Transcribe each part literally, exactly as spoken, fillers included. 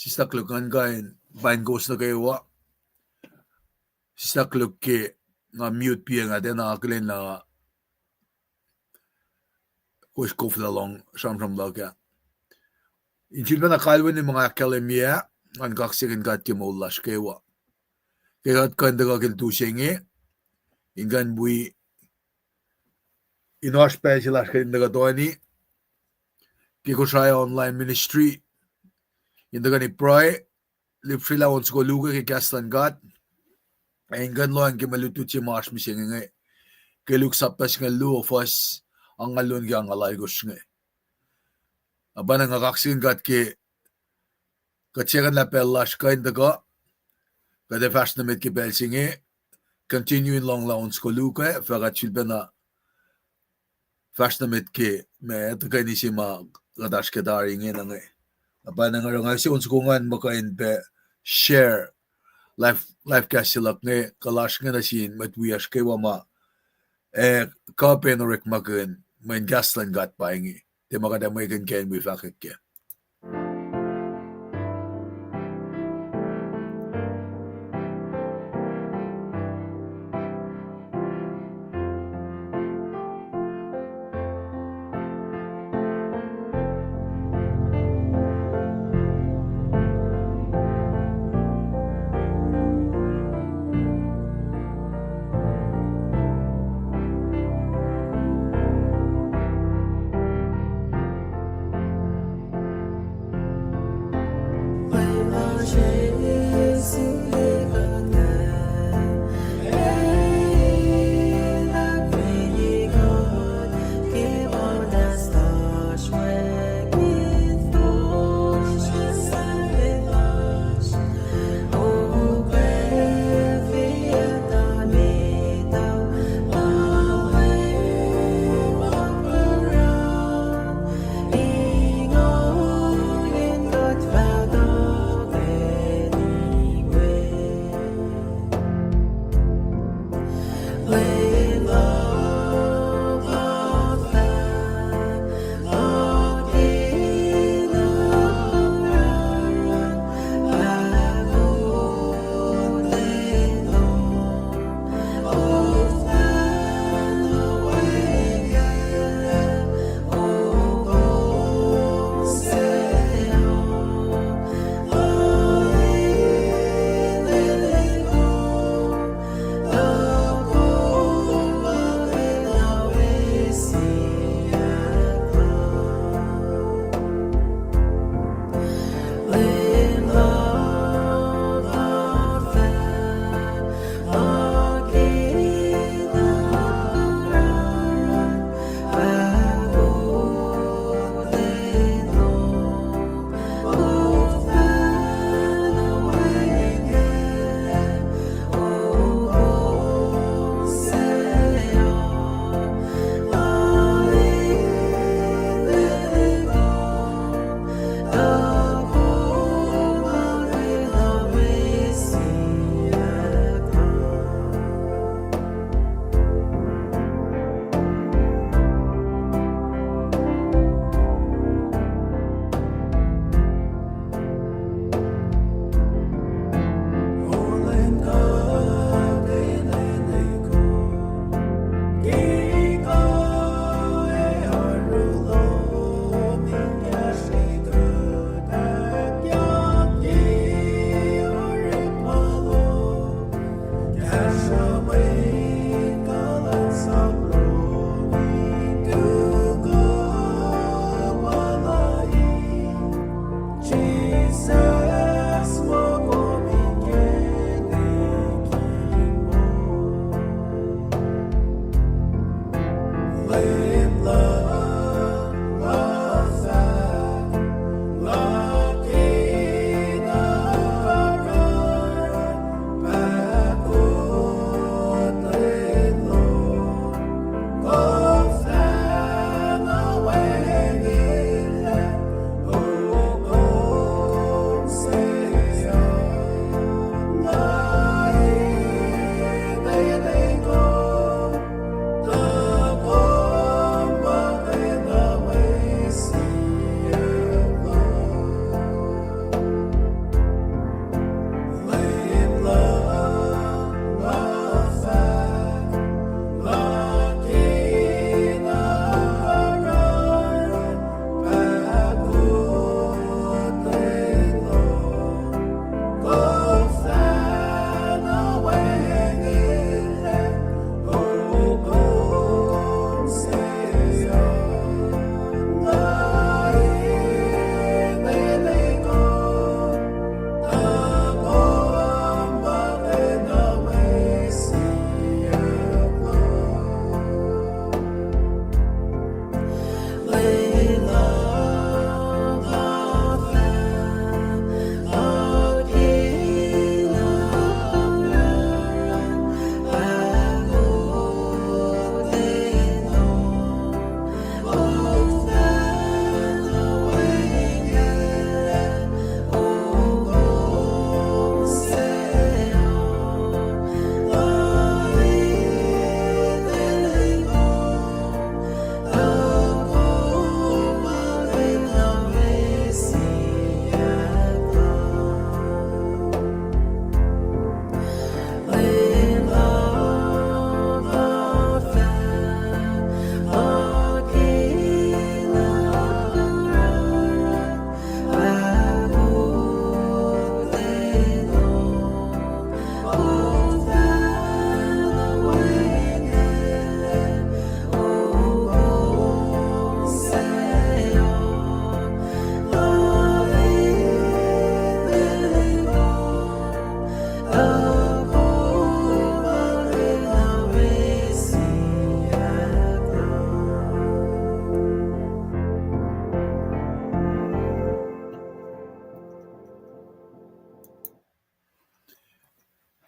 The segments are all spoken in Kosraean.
Sislah Luke, ngan kuh in pain kowos nuh kwewa. Sislah Luke, ke nga mute piac nga tiacna akihlen lah kowos koflah lohng sramsram luhk ah. In sifilpacna kalweni ma nga ahkkahlwemye ah, ngan kaksakihn God ke moul lasr kwewa. Ke kuht kuh in tuhkuh ke lutu se inge, in kuh in wi in oasr pacl se lasr kuht in tuhkuh toeni ke Kosrae Online Ministry, in tuhkuh in pruhe, lihpsrelah on soko luo ke kahs luhn God, ac in kuh in lohacng ke mwe lutlut se ma oasr mihsenge inge, ke Luke sapta singucul luo, fuhs angngaul luo ke angngaul alkosr inge. Na pwacnwacng nga kaksakihn God ke kuht sekuhnlah pacl lasr kuh in tuhkuh, kuht ac fahsr nuh met ke pacl se inge, continue in lohng lah on soko luo kac, fah kuht sulpacna fahsr nuh met ke ma tuhkweni se ma kuht oasr ke tari inge nuh inge. Na pwacnwacng oruh nga use on soko ingacn muh kuh in pac share live, live cast se luhk inge kuh lasr inge nuh sin mwet wiyacsr kwewa ma ac kuh pac in orekmakihn mweyen kahs luhn God pa inge. Tiac ma kuht ac mwekihn kac in wi fahkwack kac.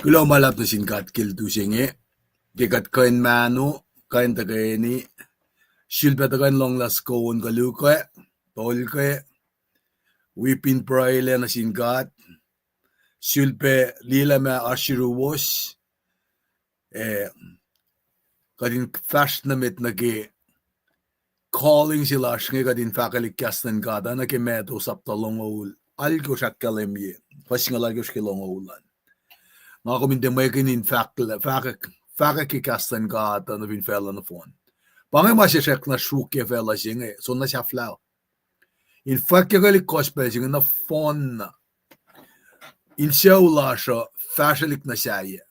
Kuloh ma luhlahp nuh sin God ke lutu se inge, ke kuht kuh in mahno, kuh in tuhkweni, sulpac tuhkuh in lohnglah soko on koluk ah, tolk ah, wi pin pruhe lac nuh sin God, sulpac liye lah ma oasr yuruwos, eh, kuht in fahsr nuh met nuh ke calling se lasr inge, kuht in fahkwelihk kahs luhn God, oacna ke Matthew sapta longoul, alkosr ahkkahlwemye, fuhs singucul alkosr ke longoul an. Nga kom in tiac mwekihn in fahk-, fahkwack, fahkwack ke kahs luhn God uh nuh fin facluh nohfohn. Pa inge ma se srackna sruokyac facluh se inge, soenna sahflah. In fwackyuckwelihk gospel se inge nohfohn na, in sucu lasr uh fahsrwelihk nuh sahyac.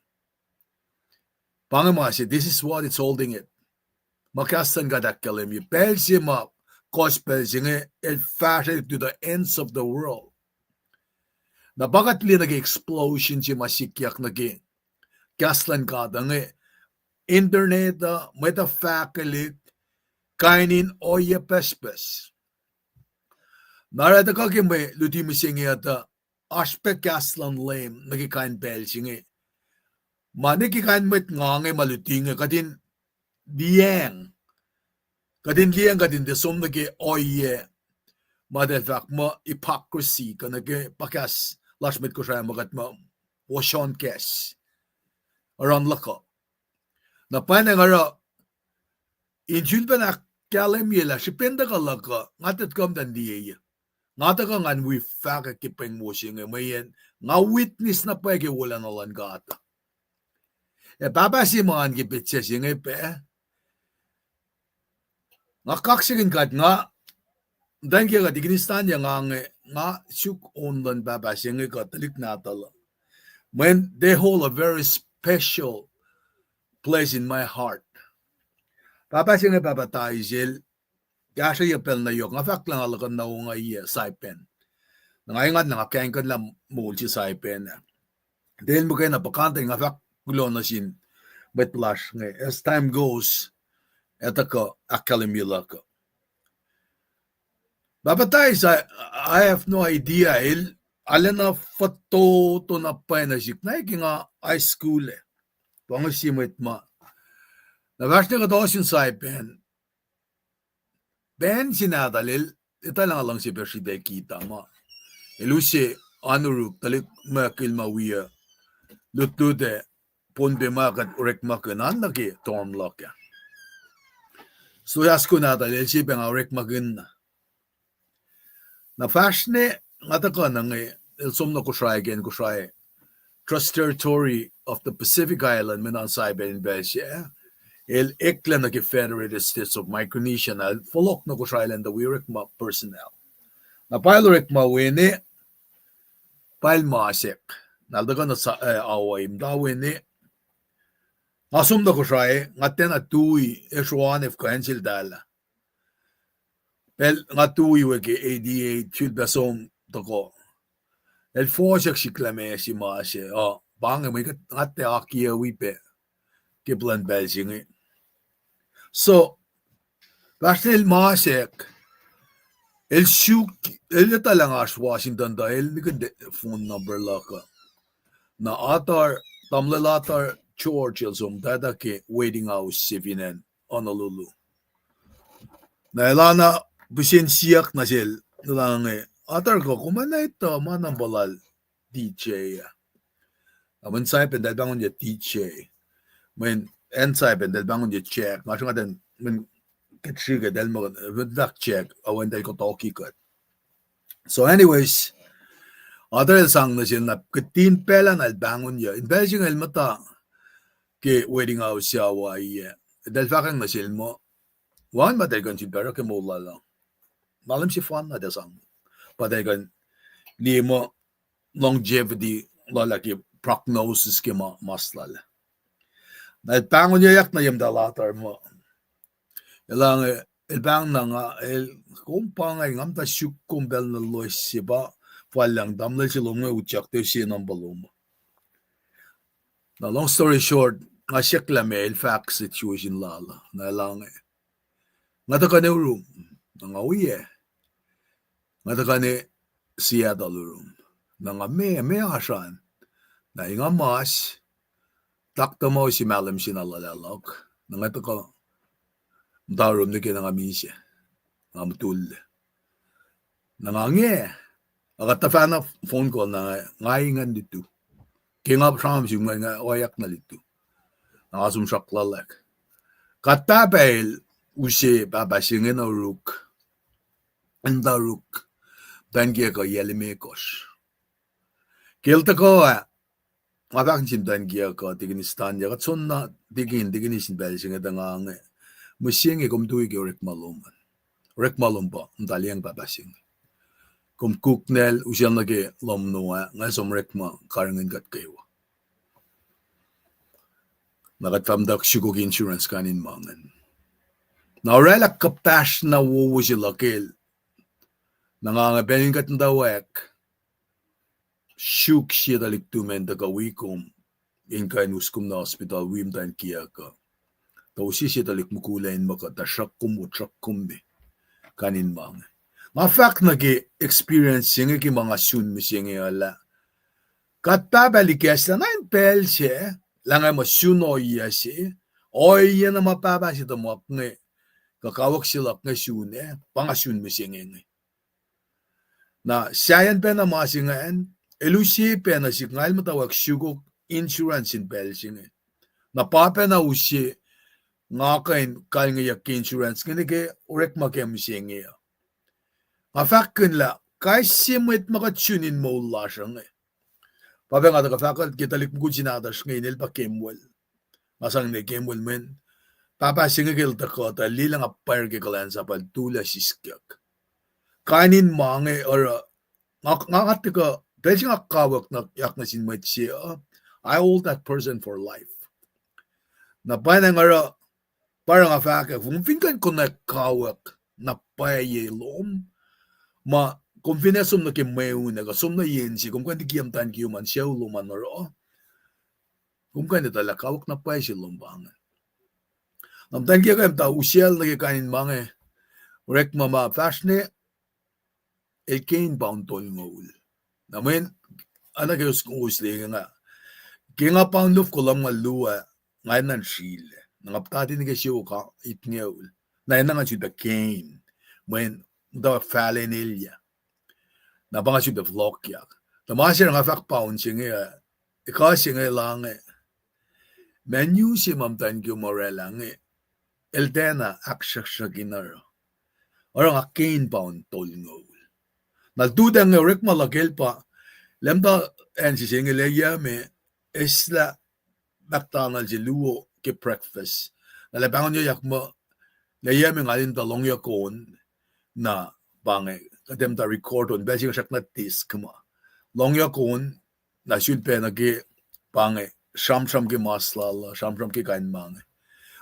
Pa inge ma se, this is what it's holding it. Ma kahs luhn God ahkkahlwemye, pacl se ma gospel se inge el fahsrwelihk to the ends of the world. Na pa kuht liye nuh ke explosion se ma sikyak nuh ke kahs luhn God uh inge, internet uh, mwet uh fahkwelihk kain in ohiyac pucspucs. Na oruh tuhkuh ke mwe luti mihsenge uh tuh oasr pac kahs luhn Leum nuh ke kain pacl se inge. Ma nuh ke kain mwet nga inge ma luti inge, kuht in liyacacng, kuht in liyacacng, kuht in tiac som nuh ke ohiyac ma eltahl fahk muh hypocrisy, kuh nuh ke pa kahs lasr mwet Kosrae ma kuht muh wosonkacs, oruh luhk uh. Na pwacnwacng oruh in sulpac ahkkahlwemye lah srihpen tuhkuh luhk uh, nga tuh tuhkuh muhtuhn liye. Nga tuhkuh ngan wi fahkwack ke pweng wo se inge, mweyen nga witness na pwacye ke wolacna luhn God. Ac pahpah se ma an ke petsac se inge pac, nga kaksakihn kuht, nga, muhtwacn kiyuhk uh Tikinistan ya nga inge, nga suk on luhn pahpah se inge kuh tuhlihk nahtuhl uh. Mweyen they hold a very special place in my heart. Pahpah se inge pahpah Taisel, kahsrweyuc pacl na yohk, nga fahk lah nga luhkuhn na ongaiyac Saipan. Na nga engan na nga kahingkuhnlah moul se Saipan ah. Tiac el muhkwena puhkantwen, nga fahk kuloh nuh sin mwet lasr inge. As time goes, etuh kuh ahkkahlwemye luhk uh. Pahpah Tais, I, I have no idea. El arulacna fototo na pwacye nuh sihk na ke nga high school ah. Pa inge sie mwet ma, na fahsr ne kuht ohsun Saipan, pacl se nahtuhl el, etuh lah nga luhngse pac sritacl kita ma, el use oan uruk tuhlihk muhkil ma wi uh lutlut ac Pohnpei ma kuht orekmakihn an nuh ke dorm luhk ah. So, yasko nahtuhl el se pac nga orekmakihn na. Na fahsr ne, nga tuhkuh nuh inge, el som nuh Kosrae ke acn Kosrae, Trust Territory of the Pacific Island, mwe nuhn Saipan in pacl se, el eklac nuh ke Federated States of Micronesia, na el fohlohk nuh Kosrae elan tuh wi orekma personnel. Na pa el orekma wene, pa el masack. Na el tuhkuh nuh sa-, eh, Hawaii, muhta wene, nga som nuh Kosrae, nga tiacna tui, esroan efka acn seltahl ah. Pacl nga tui we ke eighty-eight, sulpac som tohkoh, el fohsack sihk lah meac se ma se, uh, pa inge mwe kuht, nga tiac akiyac wi pac ke plwacn pacl se inge. So, fahsr ne el masack, el suk, el etuh lah nga oasr Washington tuh el nikihn phone number luhk uh. Na Atar, tamuhlwel Atar George el som tuh etuh ke waiting house se fin acn Honolulu. Na el oacna pihsen siyuck nuh sel, elan inge, Atar, kuh kom enenuh etuh ma number lal D J ah? Na mweyen Saipan eltahl pahngonyuc D J. Mweyen acn Saipan eltahl pahngonyuc Jack. Nga sruhnga ten mweyen ke srihke eltahl muh, eltahl Jack, oacna eltahl kuh talki kuht. So anyways, Atar el sang nuh sel na kihtin pacl ah na el pahngonyuc. In pacl se inge el muhta ke waiting house se Hawaii ah. Eltahl fahkwacng nuh sel muh, wacngihn ma eltahl kuh in sifilpac oruh ke moul lal uh. Na lem sefanna tuh sang, pa eltahl kuh in liye muh longevity lal ah ke prognosis ke ma-, mas lal ah. Na el pahngonyuckyak nuh ye muhta Atar muh, elan inge, el pahng na nga, el, kom pa inge, nga muhta suk kom pacl na loes se pa, fal lah tamuhlwel se lom inge utyak tuh use number lom. Na long story short, nga siyuck lah meac el fahk situation lal uh. Na elan inge, nga tuhkuh nuh yurum. Na nga wi ah, nga tuhkuh nuh Seattle yurum. Na nga, meac, meac oasr an? Na nga mas, taktuh ma se mahlwem se na luhlahlok. Na nga tuhkuh muhta rum nuh ke na nga misac, nga mutullac. Na nga nge, ac kuht tuhfahna phone call na nga, nga ingacn lutu. Ke nga sramsram sum nga oacyacpac na lutu. Na nga som sruhk luhlahp. Kuht pahpah el use pahpah se inge na oruk, in tuh oruk, muhtwacn kiyuhk uh yac limekohsr. Ke el tuhkuh ah, nga fahk nuh sin muhtwacn kiyuhk uh, tikinis Tanya, kuht soenna tikin, tikinis in pacl se inge tuh nga nge, mihsenge kom tui ke orekma lom an. Orekma lom pa muhta liyacacng pahpah se inge. Kom kuknacl, usacl nuh ke lohm nuh ah, nga som orekma karihngihn kuht kwewa. Na kuht fah muhta sukok insurance kain in ma ingacn. Na oraclah kuhpahsr na wowo se luhkel. Na nga nge pacl in kuht muhtwacwacack, suk sie tuhlihk tumen tuhkuh wi kom in kuh in us kom nuh hospital wi muhtwacn kiyuhk uh. Tuh use sie tuhlihk mukul ac in muh kuh, tuh sruhk kom, wot sruhk kom me. Kain in ma inge. Nga fahk nuh ke experience se inge ke ma nga sun mihsenge uh lah kuht pahpah ikacslah na in pacl se, lah nga muh sun ohiyac se, ohiyac na ma pahpah se tuhmuhk inge, kuh kawuck se luhk inge sun ah, pa nga sun mihsenge inge. Na sahyacn pacna ma se ingacn, el use pacna sik nga el muhtwacwacack sukok insurance in pacl se inge. Na pa pacna use nga kuh in kalngeyuck ke insurance inge nuh ke orekma ke mihsenge uh. Nga fahkkihn lah kais sie mwet ma kuht sun in moul lasr uh inge. Pa pacna nga tuhkuh fahk ke tuhlihk mukul se nahtuhsr inge inel pa Kemwel. Nga sang ne Kemwel mweyen pahpah se inge ke el tuhkuh tuh liye lah nga pwacr ke kuhlwacnsap ah, el tulac siskyak. Kain in ma inge oruh, nga, nga, nga tuhkuh, pacl se nga kawuck na yak nuh sin mwet se uh, I hold that person for life. Na pwacnwacng oruh, pa oruh nga fahk ah, kom fin kuh in konwacack kawuck na pwacye lom, ma kom fin ac som nuh ke mweun ah, kuh som nuh yen se, kom kuh in likiye muhtwacn kiyom an, sucu lom an oruh, kom kuh in etuh lah kawuck na pwacye se lom pa inge. Na muhtwacn kiyuhk ah muhta usacl nuh ke kain in ma inge, orekma ma fahsr ne, el ke in paun tolngoul. Na mweyen, oacna ke us, us liki nga, ke nga paun luo kolom nga luo ah, nga enenuh in srihklac. Na nga puhtati nuh ke siofok itngoul. Na enenuh nga sulpac kein. Mweyen, muhta fahlac in elyah. Na pa nga sulpac fohlohkyak. Tuh ma se nga fahk paun se inge, ekuh se inge lah inge, manu se ma muhtwacn kiyom orwaclah inge, el tiacna ahksruhksruhk in oruh. Oruh nga ke in paun tolngoul. Na lututacng inge orekma luhkel pa, lah muhta acn se se inge lwelah me, eslah McDonald se luo ke breakfast. Na lah pahngonyuyak muh, lwelah me nga in muhta lohngyuck on, na pa inge, kuht muhta record on, pacl se inge srackna disk ma. Lohngyuck on, na sulpac nuh ke, pa inge, sramsram ke mas lal uh, sramsram ke kain ma inge.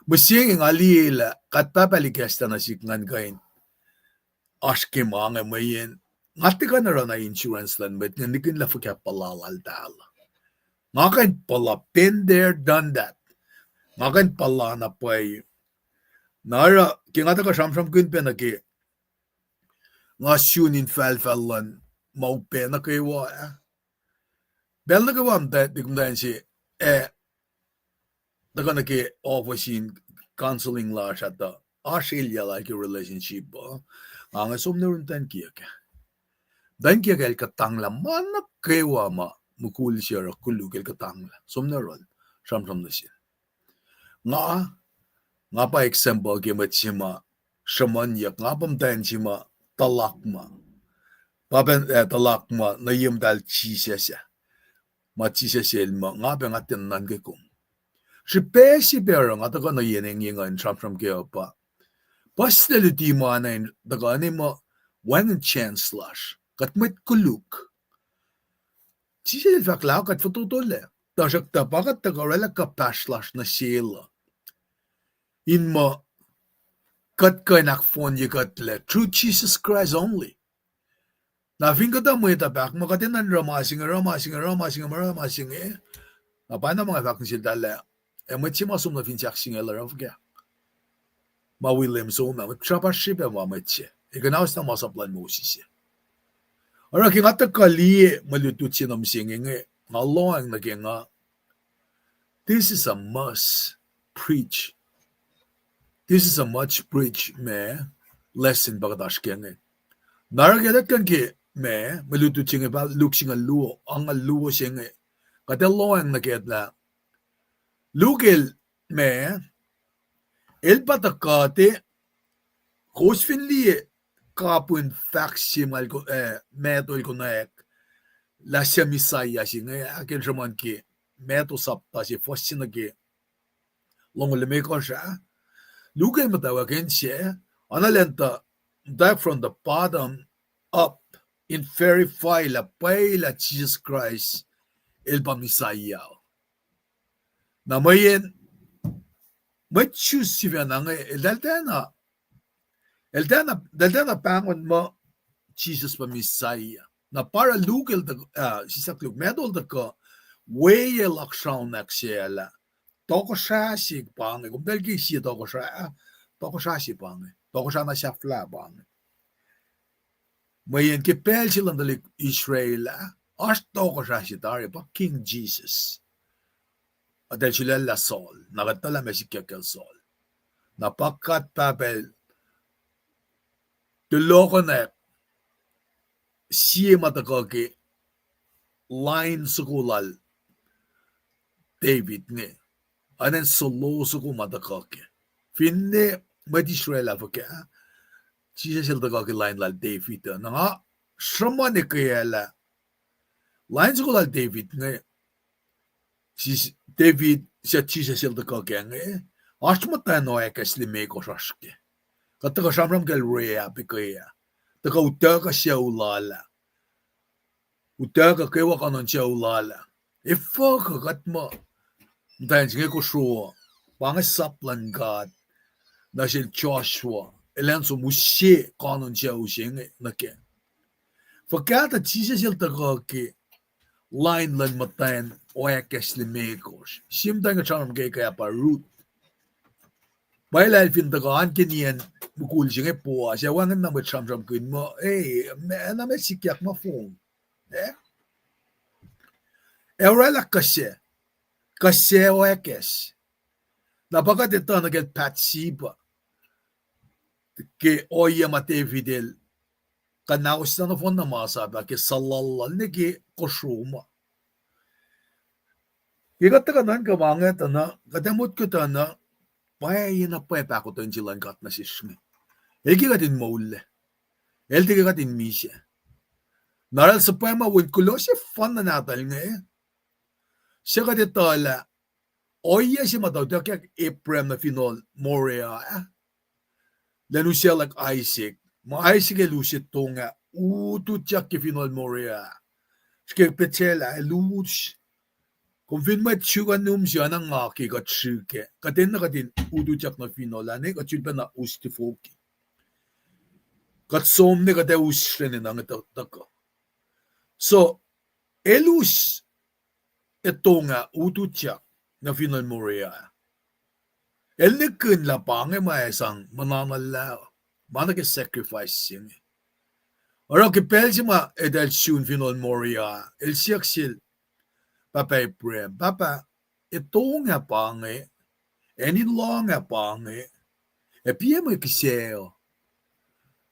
Mihsenge nga liyelah, kuht pahpah ikacslah nuh sik ngan kuh in oasr ke ma inge mweyen, nga tiac kuh in oruh na insurance luhn mwet inge, nihkihn lah fuhkah puhla laltahl. Nga kuh in puhla, been there, done that. Nga kuh in puhla na pwacye. Na oruh, ke nga tuhkuh sramsramkihn pac nuh ke, nga sun infahlfahl luhn ma upac nuh kwewa ah. Pacl nuh kwewa muhtwacn, muhtwacn se, ah, tuhkuh nuh ke office in counseling lasr ah tuh, oasr elyah lal ke relationship uh, nga inge som nuh yurin muhtwacn kiyuhk ah. Muhtwacn kiyuhk ah el kuhtanglah ma nuh kwewa ma mukul se oruh koluk el kuhtanglah. Som nuh yohrohl, sramsram nuh sel. Nga, nga pa example ke mwet se ma sruhmuhnyuck, nga pa muhtwacn se ma tuhlahk ma. Pa pacna, ah, tuhlahk ma nuh ye muhtahl Jisus ah. Ma Jisus el muh, nga pac nga tiac nuhnuhnkuh kom. Srihpac se pac oruh nga tuhkuh nuh yen engyeng uh in sramsram kac uh pa, puhslac luti ma na in tuhkuh ne muh wacngihn chance lasr. Kuht mwet koluk. Jisus el fahk lah kuht fototolac. Tuhsruhktuh pa kuht tuhkuh orwaclah kuhpahsr lasr nuh sel uh, in muh kuht kuh in ahkfohnye kuhtlac through Jesus Christ only. Na fin kuhtuh mwet uh pahk muh kuht enenuh in oruh ma se inge, oruh ma se inge, oruh ma se inge, oruh ma se inge, na pa na ma nga fahk nuh seltahl lah, ac mwet se ma som nuh fin sahk singucul uh oruh fuhkah? Ma wi Leum som ah, mwet srihpasr srihpac ma mwet se. Ac kunauslah masap luhn Moses ah. Oruh ke nga tuhkuh liye mwe lutlut se nuh mihsenge inge, nga lohacng nuh ke nga, This is a much preach ma lesson pa kuht oasr ke inge. Na oruh ke kuht kuh in ke ma, mwe lutlut se inge pa Luke singucul luo, angngaul luo se inge. Kuht ac lohacng nuh kac lah Luke el ma, el pa tuhkuh te, kowos fin liye kapihn fahk se ma el ko-, eh, Matthew el konwacack lah suc Messiah se inge, ahkkahlwemye ke Matthew sapta se, fuhs se nuh ke longoul limekohsr ah. Luke el muhtwacwacack in se, ana lwen tuh, tuh from the bottom up in verify lah pwacye lah Jisus Kraist el pa Messiah. Na mweyen mwet Jew sifacna inge, eltahl tiacna, eltahl tiacna, eltahl tiacna pahngon muh Jisus pa Messiah. Na pa oruh Luke el tuh, ah, sislah Luke, Matthew el tuhkuh, weacng el ahksraonack se lah tohkohsrah se pa inge, komtacl ke sie tohkohsrah, ah, tohkohsrah se pa inge, tohkohsrah na sahflah pa inge. Mweyen ke pacl se luhn tuhlihk Israel ah, oasr tohkohsrah se tari pa King Jesus. Eltahl sulaclah Saul, na kuht etuh lah meac sikyak kacl Saul. Na pa God Pahpah el tulohkohnak sie ma tuhkuh ke line soko lal David inge. Acn in solo soko ma tuhkuh ke. Finne mwet Israel ah fuhkah, Jisus el tuhkuh ke line lal David uh. Na nga sruhmuhn ekwelah line soko lal David inge, Jis-, David, suc Jisus el tuhkuh kac inge, oasr muhtwacn oackacslimekohsr oasr kac. Kuht tuhkuh sramsram kacl Rahab ekwe ah. Tuhkuh utuckuh sucu lal ah. Utuckuh kwewa koanon sucu lal ah. Efuh kuh kuht muh muhtwacn se inge kosro, pa inge sap luhn God nuh sel Joshua, elan som use koanon sucu se inge nuh kac. Fuhkah tuh Jisus el tuhkuh ke line luhn muhtwacn oackacslimekohsr. Sie muhtwacn kuht sramsram ke ah pa Ruth. Pwacye lah el fin tuhkuh an ke nien mukul se inge Boaz, ac wacngihn na mwet sramsramkihn muh, e, ma na ma sikyak ma fong. E? Ac oraclah kuh sac, kuh sac oackacs. Na pa kuht etuh nuh kacl Bathsheba, ke ohiyac ma David el kuhnahoslah nohfohn na masap ah ke suhlallal nuh ke kosro ma. Ke kuht tuhkuh nuhnkuh ma inge tuh na, kuht ac motko tuh na, pwacye na pwacye pahkotwen se luhn God nuh sesr inge. El ke kuht in moullac. El tiac ke kuht in misac. Na oruh el suhpwacma wen kuloh sefanna nahtuhl inge, suc kuht etuh lah ohiyac se ma tuh utuckyak Abraham nuh finohl Moriah ah, elan usaclwack Isaac. Ma Isaac el use tong ah ututyak ke finohl Moriah. Srihke Bethel ah el us. Kom fin mwet suk nuhm se oacna nga ke kuht srihke, kuht enenuh kuht in ututyak nuh finohl ah, ne kuht sulpacna us tifoki. Kuht som ne kuht ac us srihke enenuh tuhkuh. So, el us e tong ah ututyak nuh finohl Moriah. El nihkihn lah pa inge ma ac sang muhnahnuhllah, ma nuh ke sacrifice se inge. Oruh ke pacl se ma eltahl sun finohl Moriah, el siyuck sel pahpah Abraham, Pahpah, e tong ah pa inge, acn in lohng ah pa inge, ac piac mwe kihsac uh?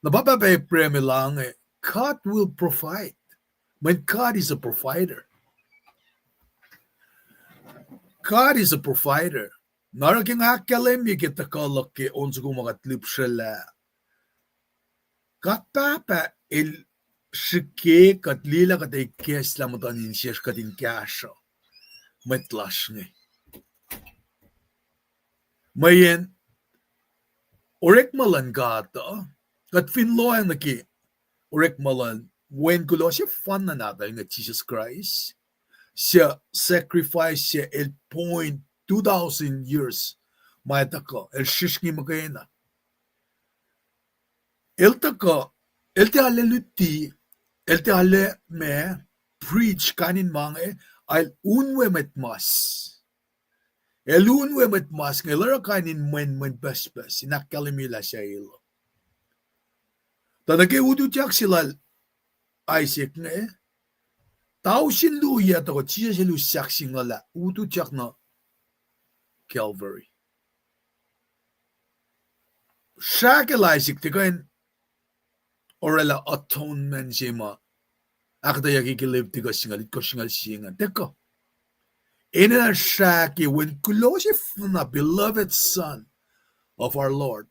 Na pa pahpah Abraham el inge, God will provide. Mweyen God is a provider. God is a provider. Na oruh ke nga ahkkahlwemye ke tuhkuh luhk ke on soko ma kuht lihpsrwaclah, God Pahpah el srihke kuht liye lah kuht ikacslah muhtuhn insesr kuht in kahsruh mwet lasr inge. Mweyen orekma luhn God uh, kuht fin lohacng nuh ke orekma luhn Wen kuloh sefanna nahtuhl inge, Jisus Kraist, suc sacrifice se el point two thousand years ma tuhkuh, el srihsrngi muhkwena. El tuhkuh, el tiac arlac luti, el tiac arlac ma preach kain in ma inge, el un we mwet mas. El un we mwet mas inge, el oruh kain in mwenmwen pucspucs in ahkkahlwemye lah suc el uh. Tuh nuh ke ututyak se lal Isaac inge, tausin luo yac tohkoh Jisus el us sahk singucul ah, ututyak nuh Calvary. Srah ke lah Isaac tiac kuh in orwaclah atonement se ma ahkuhtweyucki ke Leviticus singucul itkohsr singucul sie ingacn. Tiac kuh. Enenuh srah ke Wen kuloh sefanna, beloved Son of our Lord.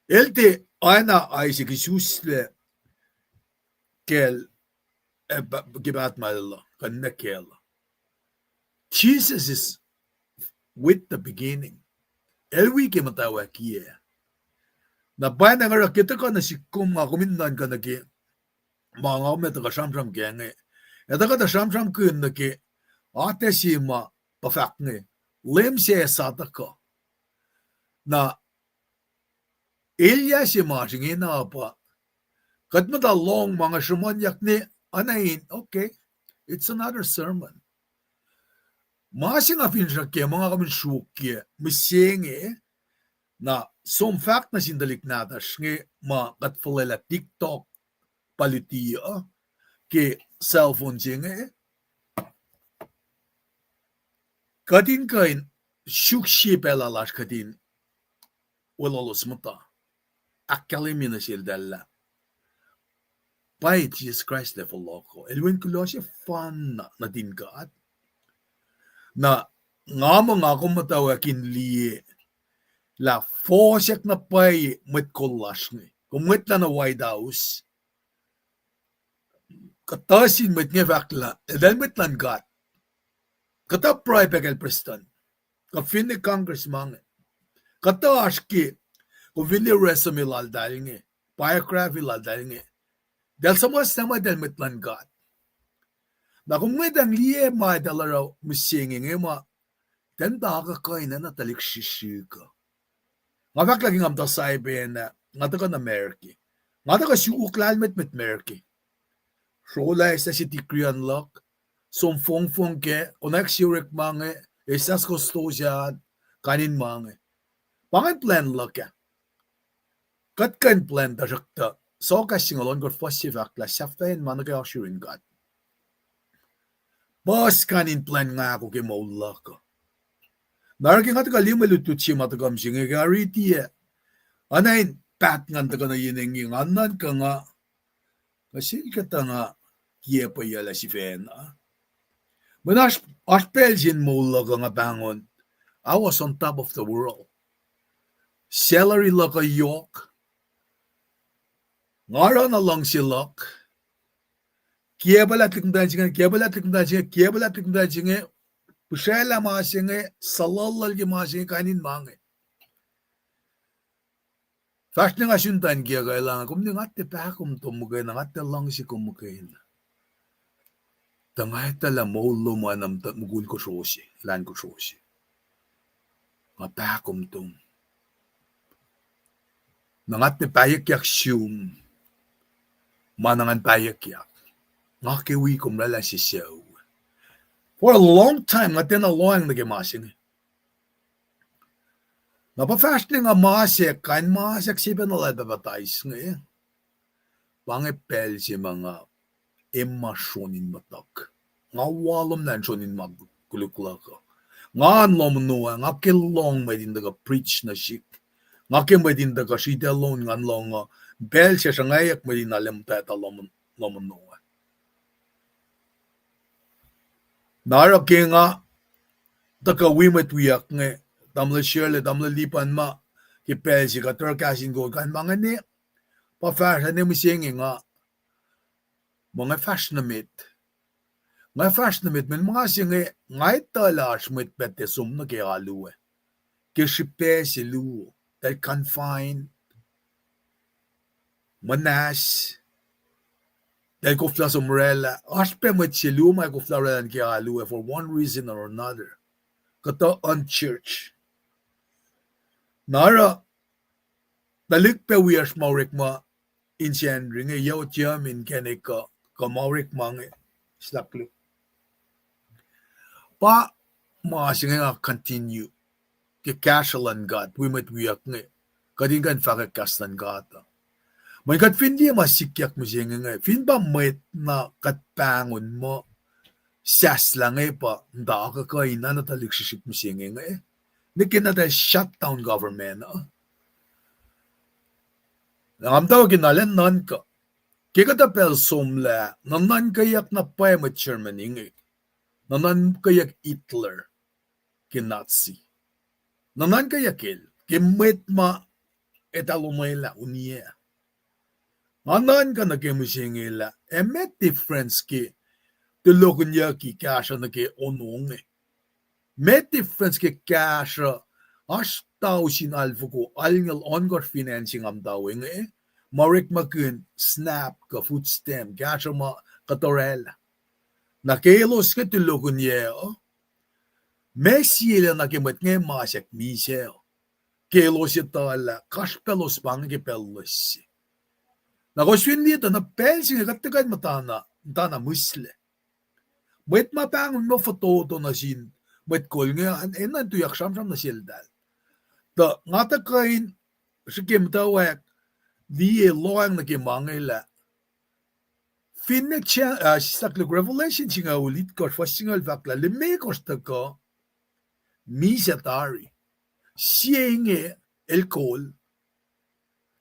El tiac oacna Isaac isuslac kacl, eh, pa-, ke pahtmahl uh, kuh nuh kacl uh. Jesus is with the beginning. El wi ke muhtwacwackiyac. Na pwacnwacng oruh ke tuhkuh nuh sihk kom, nga kom in nuhnkuh nuh ke ma nga kom ac tuhkuh sramsram kac inge. Ac tuhkuh tuh sramsramkihn nuh ke atac se ma pa fahk inge, Leum se ac sa tuhkuh. Na elyah se ma oasr ingena pa kuht muhta lohng ma nga sruhmuhnyuck ne, oacna in, okay, it's another sermon. Ma se nga finsrak ke ma nga kom in sruokyac mihsenge, na som fahk nuh sin tuhlihk nahtuhsr inge ma kuht fuhlwelah TikTok pa luti uh ke cell phone se inge, kuht in kuh in suk sie pacl lasr kuht in weluhlos muhta. Ahkkahlwemye nuh seltahl lah pwacye Jisus Kraist el fohlohk uh, el Wen kuloh sefanna nuhtin God. Na nga muh nga kom muhtwacwacack in liye lah fohsack na pwacye mwet kol lasr inge, kom mwet lah nuh White House, kuhtuh sin mwet inge fahk lah eltahl mwet luhn God. Kuhtuh pruhe pac kacl prestuhn, kuh finne Congress ma inge. Kuhtuh oasr ke, kom finne resume laltahl inge, biography laltahl inge, eltahl suhmuhslah muh eltahl mwet luhn God. Na kom ngwetacng liye ma eltahl oruh mihsenge inge ma eltahl muhta kuh kuh in oacna tuhlihk srihsrihk uh. Nga fahk lah ke nga muhta Saipan ah, nga tuhkuh nuh America. Nga tuhkuh suk lahlmwetmwet America. Srolah eis lah se degree an luhk, som fongfong kac, konwacack se orekma inge, eis lah se kostosah an, kain in ma inge. Pa ingacn plwacn luhk ah. Kuht kuh in plwacn, tuhsruhktuh Soakas singucul ohnkohsr fuhs se fahk lah sahflahiyacn ma nuh ke oasr yurin God. Puhs kain in plwacn nga ahkoo ke moul luhk uh. Na oruh ke nga tuhkuh liye mwe lutlut se ma tuhkuh mihsenge ke nga riti ah, oacna in paht ngan tuhkuh nuh yen inge, nga nuhnkuh nga, nga sel kuhtuh nga kiacpweyuclah sifacna. Mweyen oasr, oasr pacl se in moul luhk uh nga pahngon I was on top of the world. Salary luhk uh yohk. Nga oruh na luhngse luhk. Kiacpwaclah tuhlihk muhtwacn se inge, kiacpwaclah tuhlihk muhtwacn se inge, kiacpwaclah tuhlihk muhtwacn se inge, pihsraclah ma se inge, suhluhluhl ke ma se inge, kain in ma inge. Fahsr ne nga sun tuh in kiyuhk elan, kom ne nga tiac pahkom tom muhkwena, nga tiac luhngse kom muhkwena. Tuh nga etuh lah moul lom oacna mukul kosro se, elan kosro se. Nga pahkom tom. Na nga tiac pahyuckyak sum ma na ngan pahyuckyak. Nga ke wi kom oraclah se sucu. For a long time nga tiacna lohacng nuh ke ma se inge. Na pa fahsr ne nga masack, kain masack se pacna lal papatais inge. Pa inge pacl se ma nga emma sron in muhtuhk. Nga walomlah in sron in ma koluk luhk uh. Nga in lohm ono ah, nga ke lohng mwet in tuhkuh preach nuh sihk. Nga ke mwet in tuhkuh sritacl lom ngan lohng uh. Pacl se sruhngwacyuck mwet in arlac muhtwacta lohm, lohm ono ah. Na oruh ke nga tuhkuh wi mwet wiyuck inge, tamuhlwel Shirley, tamuhlwel Lipan ma, ke pacl se kuht oruh kahs in kol, kain ma inge, pa fahsr ne mihsenge nga, ma nga fahsr nuh met. Nga fahsr nuh met, mweyen ma se inge, nga etuh lah oasr mwet pac tiac som nuh ke alu ah. Ke srihpac se luo, eltahl confine, muhnahs, eltahl koflah som oraclah, oasr pac mwet se luo ma koflah oraclah nuh ke alu ah for one reason or another. Kuhtuh unchurch. Na oruh, tuhlihk pac wiyacsr ma orekma in Sacnri inge, yac otyam inkacnek uh, kuh ma orekma inge, sulakluk. Pa ma se inge nga continue ke kahsruh luhn God, wi mwet wiyuck inge, kuht in kuh in fahkwack kahs luhn God uh. Mweyen kuht fin liye ma sikyak mihsenge inge, fin pa mwet na kuht pahngon muh sahslah inge pa nta kuh kuh in na tuhlihk srihsrihk mihsenge inge, nwe ke na tuh shutdown government uh. Na nga muhtwacwacack ke na lwen nuhnkuh, ke kuhtuh pacl somlah nuhnuhnkweyuck na pwacye mwet Germany inge, nuhnuhnkweyuck Hitler ke Nazi. Nuhnuhnkweyuck el ke mwet ma etuh lomwelah uniyac. Nga nuhnkuh nuh ke mihsenge lah, ac meac difference ke tulohkihnyucki kahsruh nuh ke ono inge? Meac difference ke kahsruh oasr tausin alfoko alngoul ohnkohsr fin acn se nga muhta we inge, ma orekmakihn SNAP kuh food stamp, kahsruh ma kuht oraclah? Na ke elos inge tulohkihnyucki uh, meac sie lah nuh ke mwet inge masack misac uh, ke elos etuh lah kasrpalos pa inge ke pacl loes se? Na kowos fin liye tuh na pacl se inge kuht tuhkuh in muhtana, muhtana mihslac. Mwet ma pahngon muh fototo nuh sin mwet kol inge, enenuh in tuyak sramsram nuh seltahl. Tuh nga tuhkuh in srihke muhtwacwacack liye lohacng nuh ke ma inge lah, finne, uh, sislah luhk Revelation singucul itkohsr, fuhs singucul fahk lah limekohsr tuhkuh misac tari. Sie inge el kol,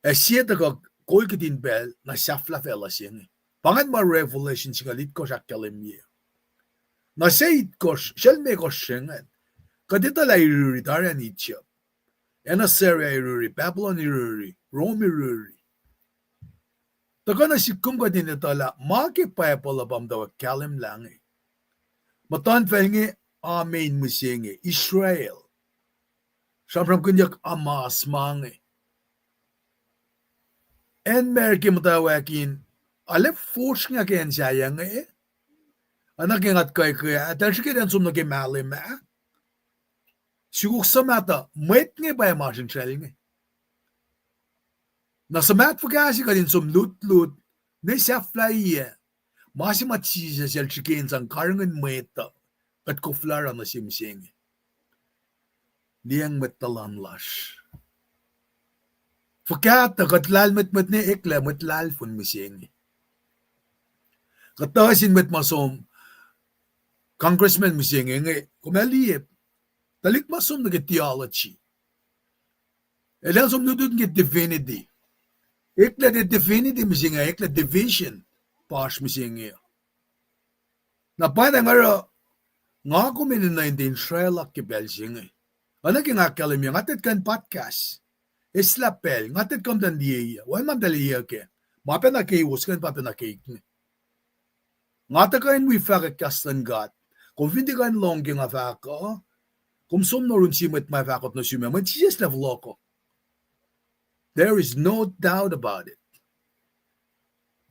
ac sie tuhkuh kol kihtin pacl na sahflah facluh se inge. Pa ingacn ma Revelation singucul itkohsr ahkkahlwemye. Na se itkohsr, sel mekohsr se ingacn, kuht etuh lah iriri tari acn Egypt, acn Assyria iriri, Babylon iriri, Rome iriri. Tuhkuh nuh sihk kom kuht in etuh lah ma ke Bible uh pa muhtwacwacack kahlwem lah inge. Muhtuhnfacl inge, amen, mihsenge Israel. Sramsramkihnyuck Hamas ma inge. Acn America muhtwacwacack in, ale fosrngah ke acn sahyac inge, oacna ke nga tuh kweke, eltahl srihke in som nuh ke mahlwem ah, sukok suhmaht uh, mwet inge pa masrinsral inge. Na suhmaht fuhkah se kuht in som lutlut, ne sahflahiyac, ma se ma Jisus el srihke in sang karihngihn mwet uh, kuht koflah oruh nuh se mihsenge. Liyacacng mwet tuhlan lasr. Fuhkah tuh kuht lahlmwetmwet ne eklac mwet lahlfon mihsenge. Kuhtuh sin mwet ma som congressman mihsenge inge, kom ac liye, tuhlihk ma som nuh ke theology, eltahl som lutlut ke divinity. Eklac divinity mihsenge, eklac division pa oasr mihsenge. Na pwacnwacng oruh nga kom enenuh in tiac insraelak ke pacl se inge. Oacna ke nga ahkkahlwemye, nga tiac kuh in podcast. Eslah pacl, nga tiac kuh in tiac liye, wacngihn ma eltahl liye kac. Ma pacna keiwos kuh in pa pacna keik inge. Nga tuh kuh in wi fahkwack kahs luhn God. Kom fin tiac kuh in lohng ke nga fahk uh, kom som nuh yurin sie mwet ma fahkot nuh sum ah, mwet Jisus lah fohlohko. There is no doubt about it.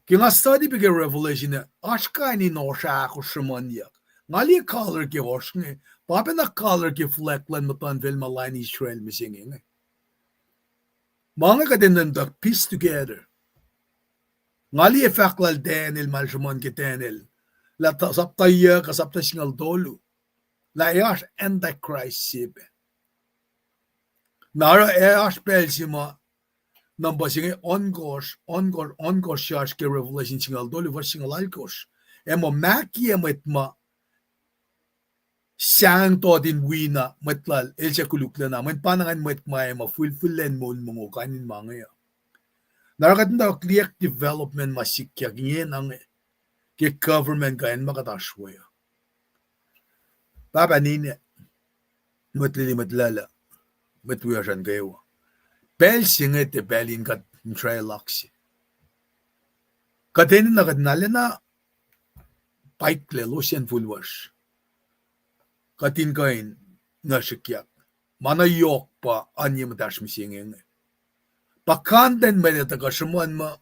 Ke nga study pac ke Revelation ah, oasr kain in ohsr ahkosr sruhmuhnyuck. Nga liye color ke ohsr inge, pa pacna color ke flag luhn muhtuhnfacl ma lain Israel mihsenge inge. Ma inge kuht enenuh in tuh piece together. Nga liye fahk lal Daniel ma el sruhmuhn ke Daniel, lah sapta yuc kuh sapta singucul tolu, lah ac oasr Antichrist se pac. Na oruh ac oasr pacl se ma number se inge ohnkohsr, ohnkohsr, ohnkohsr se oasr ke Revelation singucul tolu, fuhs singucul alkosr. Ac muh mahkiyac mwet ma sahngweng toht in wi na mwet lal el suc koluklacna, mweyen pa na ngacn mwet ma ac muh fihlfihllacn moul mongo kain in ma inge uh. Na oruh kuht in tuh liye development ma sikyak ingena inge ke government kuh acn ma kuht oasr we uh. Pahpah ninac, mwet lili, mwet lala, mwet wiyacsr an kwewa, pacl se inge tiac pacl in kuht insraelak se. Kuht enenuh kuht in alena paikla losyacn fuhlwacsr, kuht in kuh in nguhsrihkyak. Ma na yohk pa oan ye muhtahsr mihsenge inge. Pa content ma etuh kuh sruhmuhn muh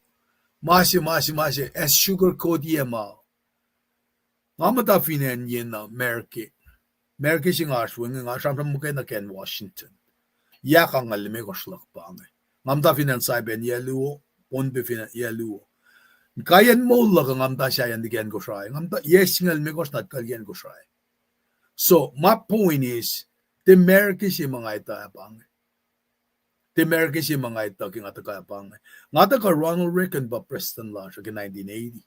ma se, ma se, ma se, ac sugarcoat-i ma. Nga muhta fin acn ye na America. America se nga oasr we inge, nga sramsram muhkwena ke acn Washington. Yac angngaul limekohsr luhk pa inge. Nga muhta fin acn Saipan yac luo, Pohnpei fin yac luo. Kaiyacn moul luhk uh nga muhta sahyacn liki acn Kosrae. Nga muhta yac singucul limekohsr na tuh kuh liki acn Kosrae. So my point is, tiac America se ma nga etuh pa inge. Tiac America se ma nga etuh ke nga tuhkuh pa inge. Nga tuhkuh Ronald Reagan pa prestuhn lasr uh ke nineteen eighty.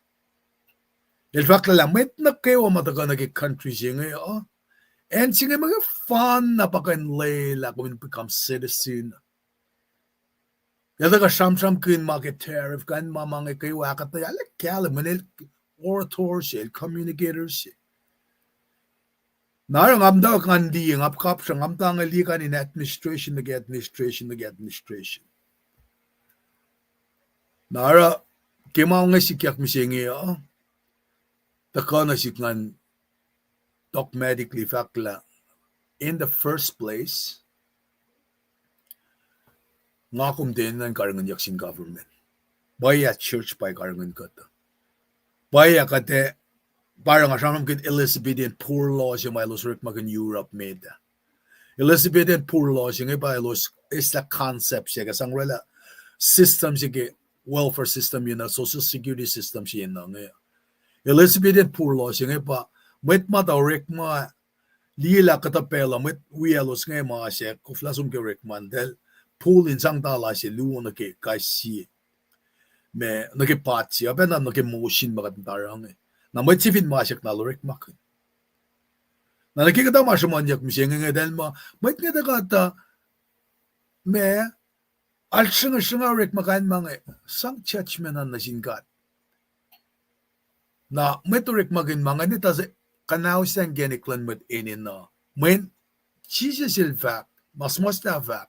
El fahk lah mwet nuh kwewa ma tuhkuh nuh ke country se inge uh, acn se inge ma ke fan na pa kuh in lwelah kom in become citizen. El tuhkuh sramsramkihn ma ke tariff kuh in ma ma inge kwewa ahkuhtweyac, el kahlwem, mweyen el orator se, el communicator se. Na oruh nga muhtwacwacack ngan liye, nga kapsra, nga muhta nge liye kain in administration nuh ke administration nuh ke administration. Na oruh ke ma inge sikyak mihsenge uh, tuhkuh nuh sihk ngan dogmatically fahk lah, in the first place, nga kom tiac enenuh in karihngihnyuck sin government. Pwacye church pa karihngihn kuht. Pwacye kuht, pa oruh nga sramsramkihn Elizabethan poor law se ma elos orekmakihn Europe met ah. Elizabethan poor law se inge pa elos eslah concept se ke sang orwaclah system se ke welfare system enenuh, social security system se enenuh inge. Elizabethan poor law se inge pa mwet ma tuh orekma, liye lah kuhtuh pacl uh mwet wiyaclos inge ma se koflah som ke orekma, eltahl pull in sang tala se luo nuh ke kais sie, ma nuh ke pot se, oacpacna nuh ke motion ma kuht muhta oruh inge. Na mwet se fin ma se kuh na orekmakihn. Na nuh ke kuhtuh ma sruhmuhnyuck mihsenge inge eltahl muh mwet inge tuh kuhtuh ma alsrihngihsrihng orekma kain ma inge, sang judgment an nuh sin God. Na mwet orekmakihn ma inge tuh se kuhnauslah inkacnek luhn mwet enenuh. Mweyen Jisus el fahk, ma suhmuhslah fahk,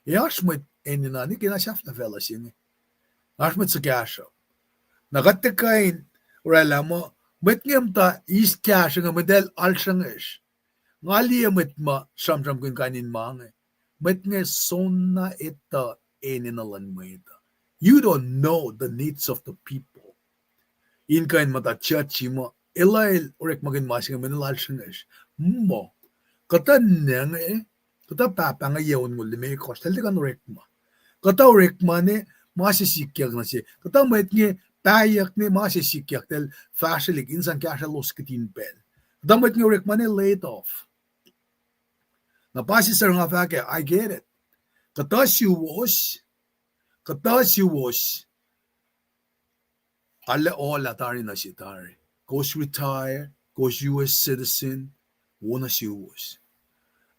ac oasr mwet enenuh ne kena sahflah facluh se inge. Oasr mwet suhkahsruhp. Na kuht tiac kuh in orwaclah muh mwet inge muhta eis kahsruh inge, mwet el alsrihngihsr. Nga liye mwet ma sramsramkihn kain in ma inge. Mwet inge soenna etuh enenuh luhn mwet uh. You don't know the needs of the people. In kuh in muhta judge muh elah el orekmakihn ma se inge mweyen el alsrihngihsr. Muh, kuhtuh ninac inge, kuhtuh pahpah inge yac onngoul limekohsr, eltahl tiac kuh in orekma. Kuhtuh orekma ne ma se sikyak nuh se. Kuhtuh mwet inge pahyuck ne ma se sikyak, eltahl fahsrwelihk in sang kahsrwelos kihtin pacl. Kuhtuh mwet inge orekma ne laid off. Na pa se suc nga fahk ah, I get it. Kuhtuh suwos, kuhtuh suwos, arlac olah tari nuh se tari. Kowos retire, kowos U S citizen, wo nuh suwos.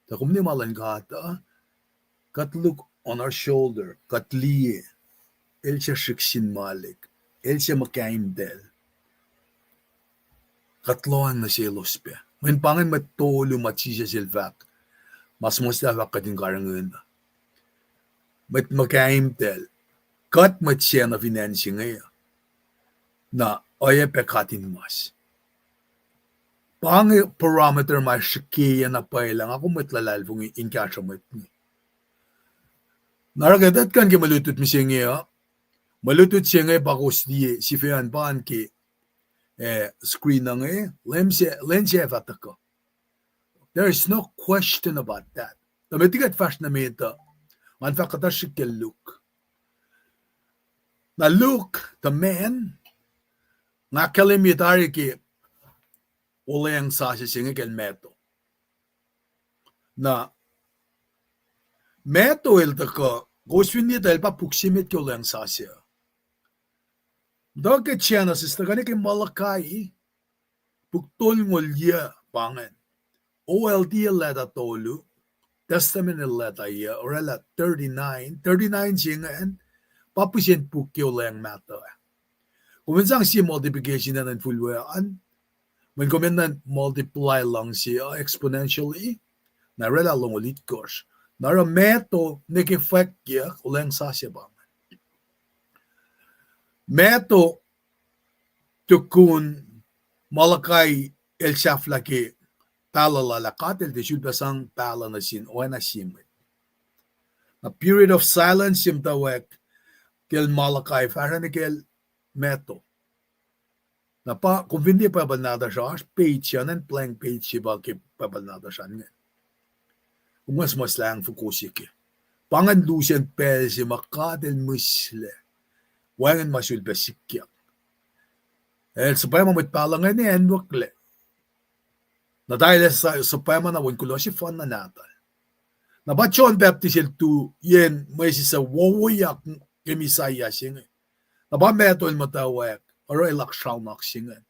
Tuh kom ne ma luhn God uh, kuht look on our shoulder, kuht liye, el se srihk sin malik, el se muhkaimtacl. Kuht lohacng nuh selos pac. Mweyen pa ingacn mwet tolu ma Jisus el fahk, ma suhmuhslah fahk kuht in karihngihn. Mwet muhkaimtacl, kuht mwet sacna fin acn se inge, na oacyacpac katinmas. Pa inge parameter ma srihkeyac na pwacye lah nga kom mwet luhlahlfongi in kahsruh mwet inge. Na oruh kuht kuh in ke mwe lutlut mihsenge uh, mwe lutlut se inge pa kowos liye sifac an pa an ke, eh, screen uh inge, lwen se, lwen se fah tuhkuh. There is no question about that. Tuh met liki kuht fahsr nuh met uh, ngan fahk kuhtuh srihk ke Luke. Na Luke, the man, nga ahkkahlwemye tari ke Olweacng Sasuc se inge kacl Matthew. Na Matthew el tuhkuh, kowos fin liye tuh el pa puk se met ke Olweacng Sasuc. Tuh ke Genesis tuhkuh nuh ke Malachi, puk tolngoul yuc pa ingacn. O L T el leta tolu, Testament el leta yuc, orwaclah thirty-nine, thirty-nine se ingacn, pa pihsen puk ke Olweacng Matthew ah. Kom in sang sie multiplication an in full way an, mweyen kom enenuh in multiply luhngse uh exponentially, na orwaclah longoul itkohsr. Na oruh Matthew nuh ke fwackyuck, Olweacng Sasuc pa ingacn. Matthew tukun Malachi el sahflah ke pahluh lal ah, God el tiac sulpac sang pahluh nuh sin oacna sie mwet. Na period of silence se muhtwacwacack kacl Malachi fahsruh nuh kacl Matthew. Na pa kom fin liye Bible nahtuhsr uh, oasr page se an, blank page se pa ke Bible nahtuhsr an ingacn. Kom nga suhmuhslah fokoko se ke. Pa ingacn lusen pacl se ma God el mihslac. Wacngihn ma sulpac sikyak. El suhpwacma mwet pahluh ingacn ac acnwucklac. Na tari el suhpwacma na wen kuloh sefanna nahtuhl. Na pa John Baptist el tu yen mwesis suc wowoyak ke Messiah se inge. Na pa Matthew el muhtwacwacack, oruh el oak sraunak se ingacn.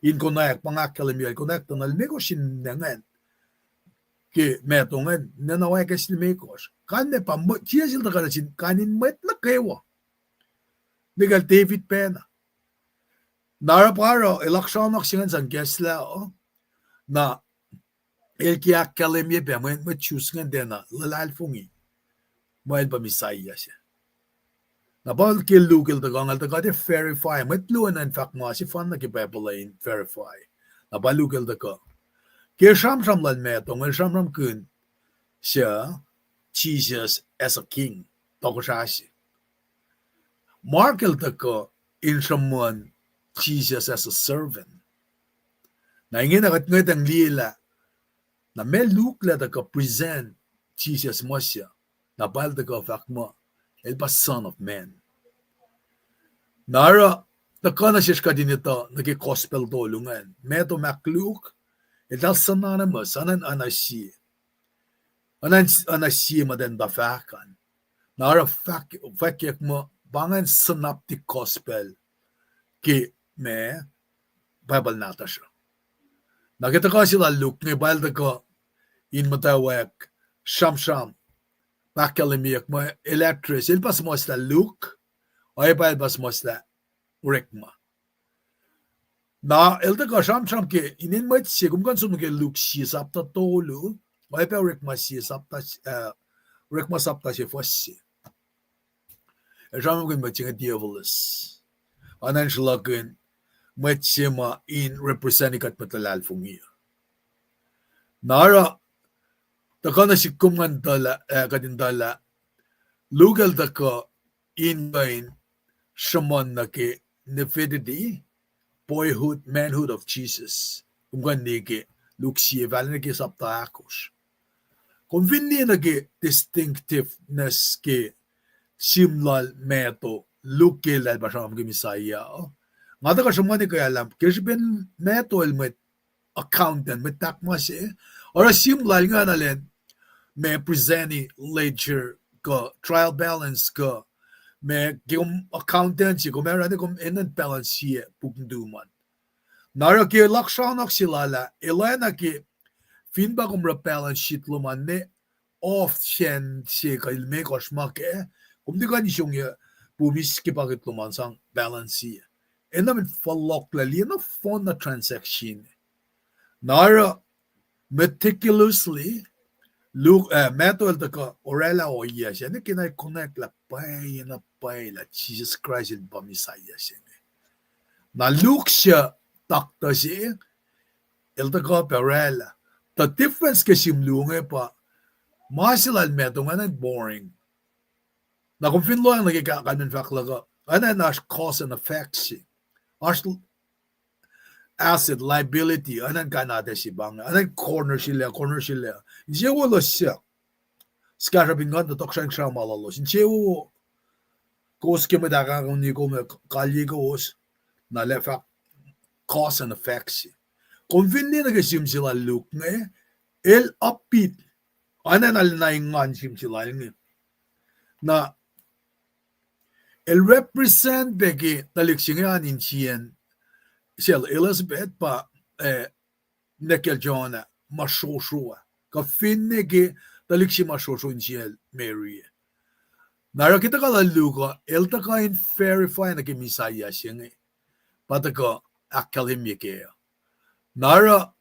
in konwacack, pa nga ahkkahlwemye, konwacack tuh nuh limekohsr in nwe ngacn. Ke Matthew ingacn, nwe na oacna ke limekohsr. Kalmac pa mwet, Jisus el tuhkuh nuh sin kain in mwet nuh kwewa. Nwe kacl David pacna. Na oruh pa oruh, el aksraonak se ingacn sang kahslah uh. Na el ke ahkkahlwemye pac mwe, mwet Jews ingacn tiacna luhlahlfongi muh el pa Messiah se. Na pa ke Luke el tuhkuh, el tuhkuh tiac verify, mwet luo enenuh in fahk ma sefanna ke Bible uh in verify. Na pa Luke el tuhkuh, ke sramsram lal Matthew, el sramsramkihn suc Jesus as a king, tohkohsrah se. Mark el tuhkuh in sruhmuhn Jesus as a servant. Na ingena kuht ngwetacng liyelah, na ma Luke el tuhkuh present Jesus muh suc, na pa el tuhkuh fahk muh el pa Son of Man. Na oruh tuhkuh nuh sesr kuht in etuh nuh ke gospel tolu ingacn, Matthew, Mark, Luke, eltahl synonymous, oacna, oacna sie. Oacna, oacna sie muhtwacn tuh fahk an. Na oruh fahk, fahkwack muh pa ingacn synoptic gospel ke ma Bible nahtuhsr uh. Na ke tuhkuh se lal Luke inge pa el tuhkuh in muhtwacwacack sramsram, ahkkahlwemyeyuck muh el address, el pa suhmuhslah Luke, oacyacpac el pa suhmuhslah orekma. Na el tuhkuh sramsram ke inen mwet se, kom kuh in som nuh ke Luke sie sapta tolu, oacyacpac orekma sie sapta, eh, orekma sapta se fuhs se. El sramsramkihn mwet se inge Theophilus. Oacna in sruhlahkihn mwet se ma in represent kuht mwet luhlahlfongi uh. Na oruh, tuhkuh nuh sihk kom ngan tuh lah, eh, kuht in tuh lah, Luke el tuhkuh in kuh in sruhmuhn nuh ke nativity, boyhood, manhood of Jesus. Kom kuh in liye ke Luke sie, fal nuh ke sapta ahkosr. Kom fin liye nuh ke distinctiveness ke sihm lal Matthew, Luke ke eltahl pa sramsram ke Messiah uh, nga tuhkuh sruhmuhn ke alam ke srihpen Matthew el mwet accountant, mwet tahk ma se. Oruh sihm lal inge analan ma present ledger kuh trial balance kuh ma ke kom accountant se, kom ac oruh kom enenuh in balance sie puk nuhtum an. Na oruh ke laksraonak se lal ah, el oacna ke fin pa kom oruh balance sheet lom an ne off sacn se kuh limekohsr ma kac, kom tiac kuh in isongyac pum eis ke pakiht lom an sang balance sie. Enenuh in fohlohklac liye nohfohn na transaction. Na oruh meticulously, Luke, eh, Matthew el tuhkuh oraclah ohiyac se, na ke na konwacack lah pwacye na pwacye lah Jesus Christ el pa Messiah se inge. Na Luke suc taktuh se, el tuhkuh pac oraclah. The difference ke sihm luo inge pa, ma se lal Matthew ingacn boring. Na kom fin lohacng nuh ke ka-, kalmen fahk luhk uh, oacna in oasr cause and effect se. Oasr asset, liability, oacna in kain atac se pa inge, oacna in corner srihklac, corner srihklac. Insewowo elos suc, suhkahsruhp in kuh in tuh tohkohsrahi in sramsram lalos. Insewowo kowos ke mwet ahkahkoni kom, kalye kowos, na lah fahk cause and effect se. Kom fin liye nuh ke sihm se lal Luke inge, el upbeat, oacna na lwen na engan sihm se lal inge. Na el represent pac ke tuhlihk se inge an insiyacn sel Elizabeth pa, eh, nwe kacl John ah, ma srosro ah. Kuh finne ke tuhlihk se ma srosro insiyacl Mary. Na oruh ke tuhkuh lal Luke uh, el tuhkuh in verify nuh ke Messiah se inge. Pa tuhkuh ahkkahlwemye kac. Na oruh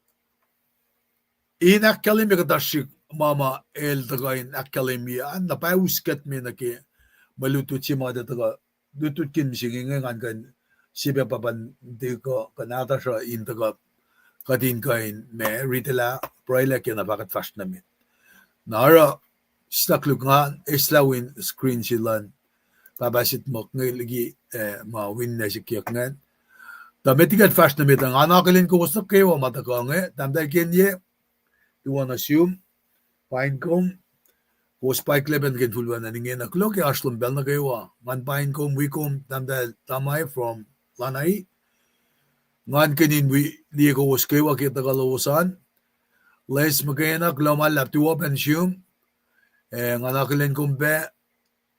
in ahkkahlwemye kuhtuh srihk ma ma el tuhkuh in ahkkahlwemye an, na pa us kuht me nuh ke mwe lutlut se ma tuh tuhkuh lutlutkihn mihsenge inge ngan kuh in sie pac pahpah tuhkuh kuh nahtuhsr uh in tuhkuh kuht in kuh in ma ritilah pruhelah ke na fah kuht fahsr nuh met. Na oruh stak luk ngan eslah win screen se luhn pahpah Sitmok inge liki, eh, ma winne sikyak ingacn. Tuh met liki kuht fahsr nuh met uh, ngan akihlen kowos nuh kwewa ma tuhkuh inge, tahmtahel Kenye, tuwohna sum, pain kom, kowos paik lepan ke infulwen an inge nuh kuloh ke oasr lom pacl nuh kwewa, ngan pain kom, wi kom, tahmtahel Tamai from Lanai. Ngan kihtin wi liye kowos kwewa ke tuhkuh lowos an. Les muhkwena, kuloh ma luhlahp, tuwo pac nuh sum. Eh, ngan akihlen kom pac,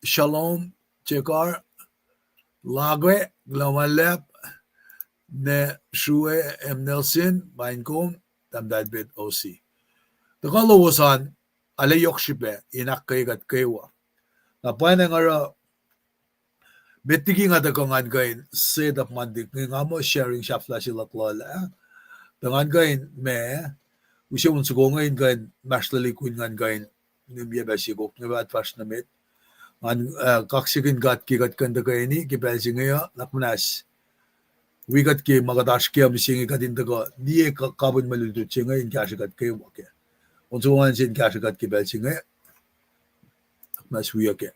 Shalom, Jekar, Lagwe, kuloh ma luhlahp. Nwe Srue M. Nelson, paing kom, Tahmtahel Pet O C. Tuhkuh lowos an, arlac yohk srihpac in ahkkweye kuht kwewa. Na pwacnwacng oruh met liki nga tuhkuh ngan kuh in set up Monday, inge nga muh sharing sahflah se luhk lal ah. Tuh ngan kuh in ma, use on soko inge in kuh in mahsrlaclikihn ngan kuh in nimyac pac se kok inge fah fahsr nuh met. Ngan, uh, kaksakihn God ke kuht kuh in tuhkweni ke pacl se inge uh, nuhnak muhnahs wi kuht ke ma kuht oasr ke mihsenge kuht in tuhkuh liye kapihn mwe lutlut se inge in kahsrwe kuht kwewa kac. On soko ngan se in kahsrwe kuht ke pacl se inge, nuhnak muhnahs wiyuc kac.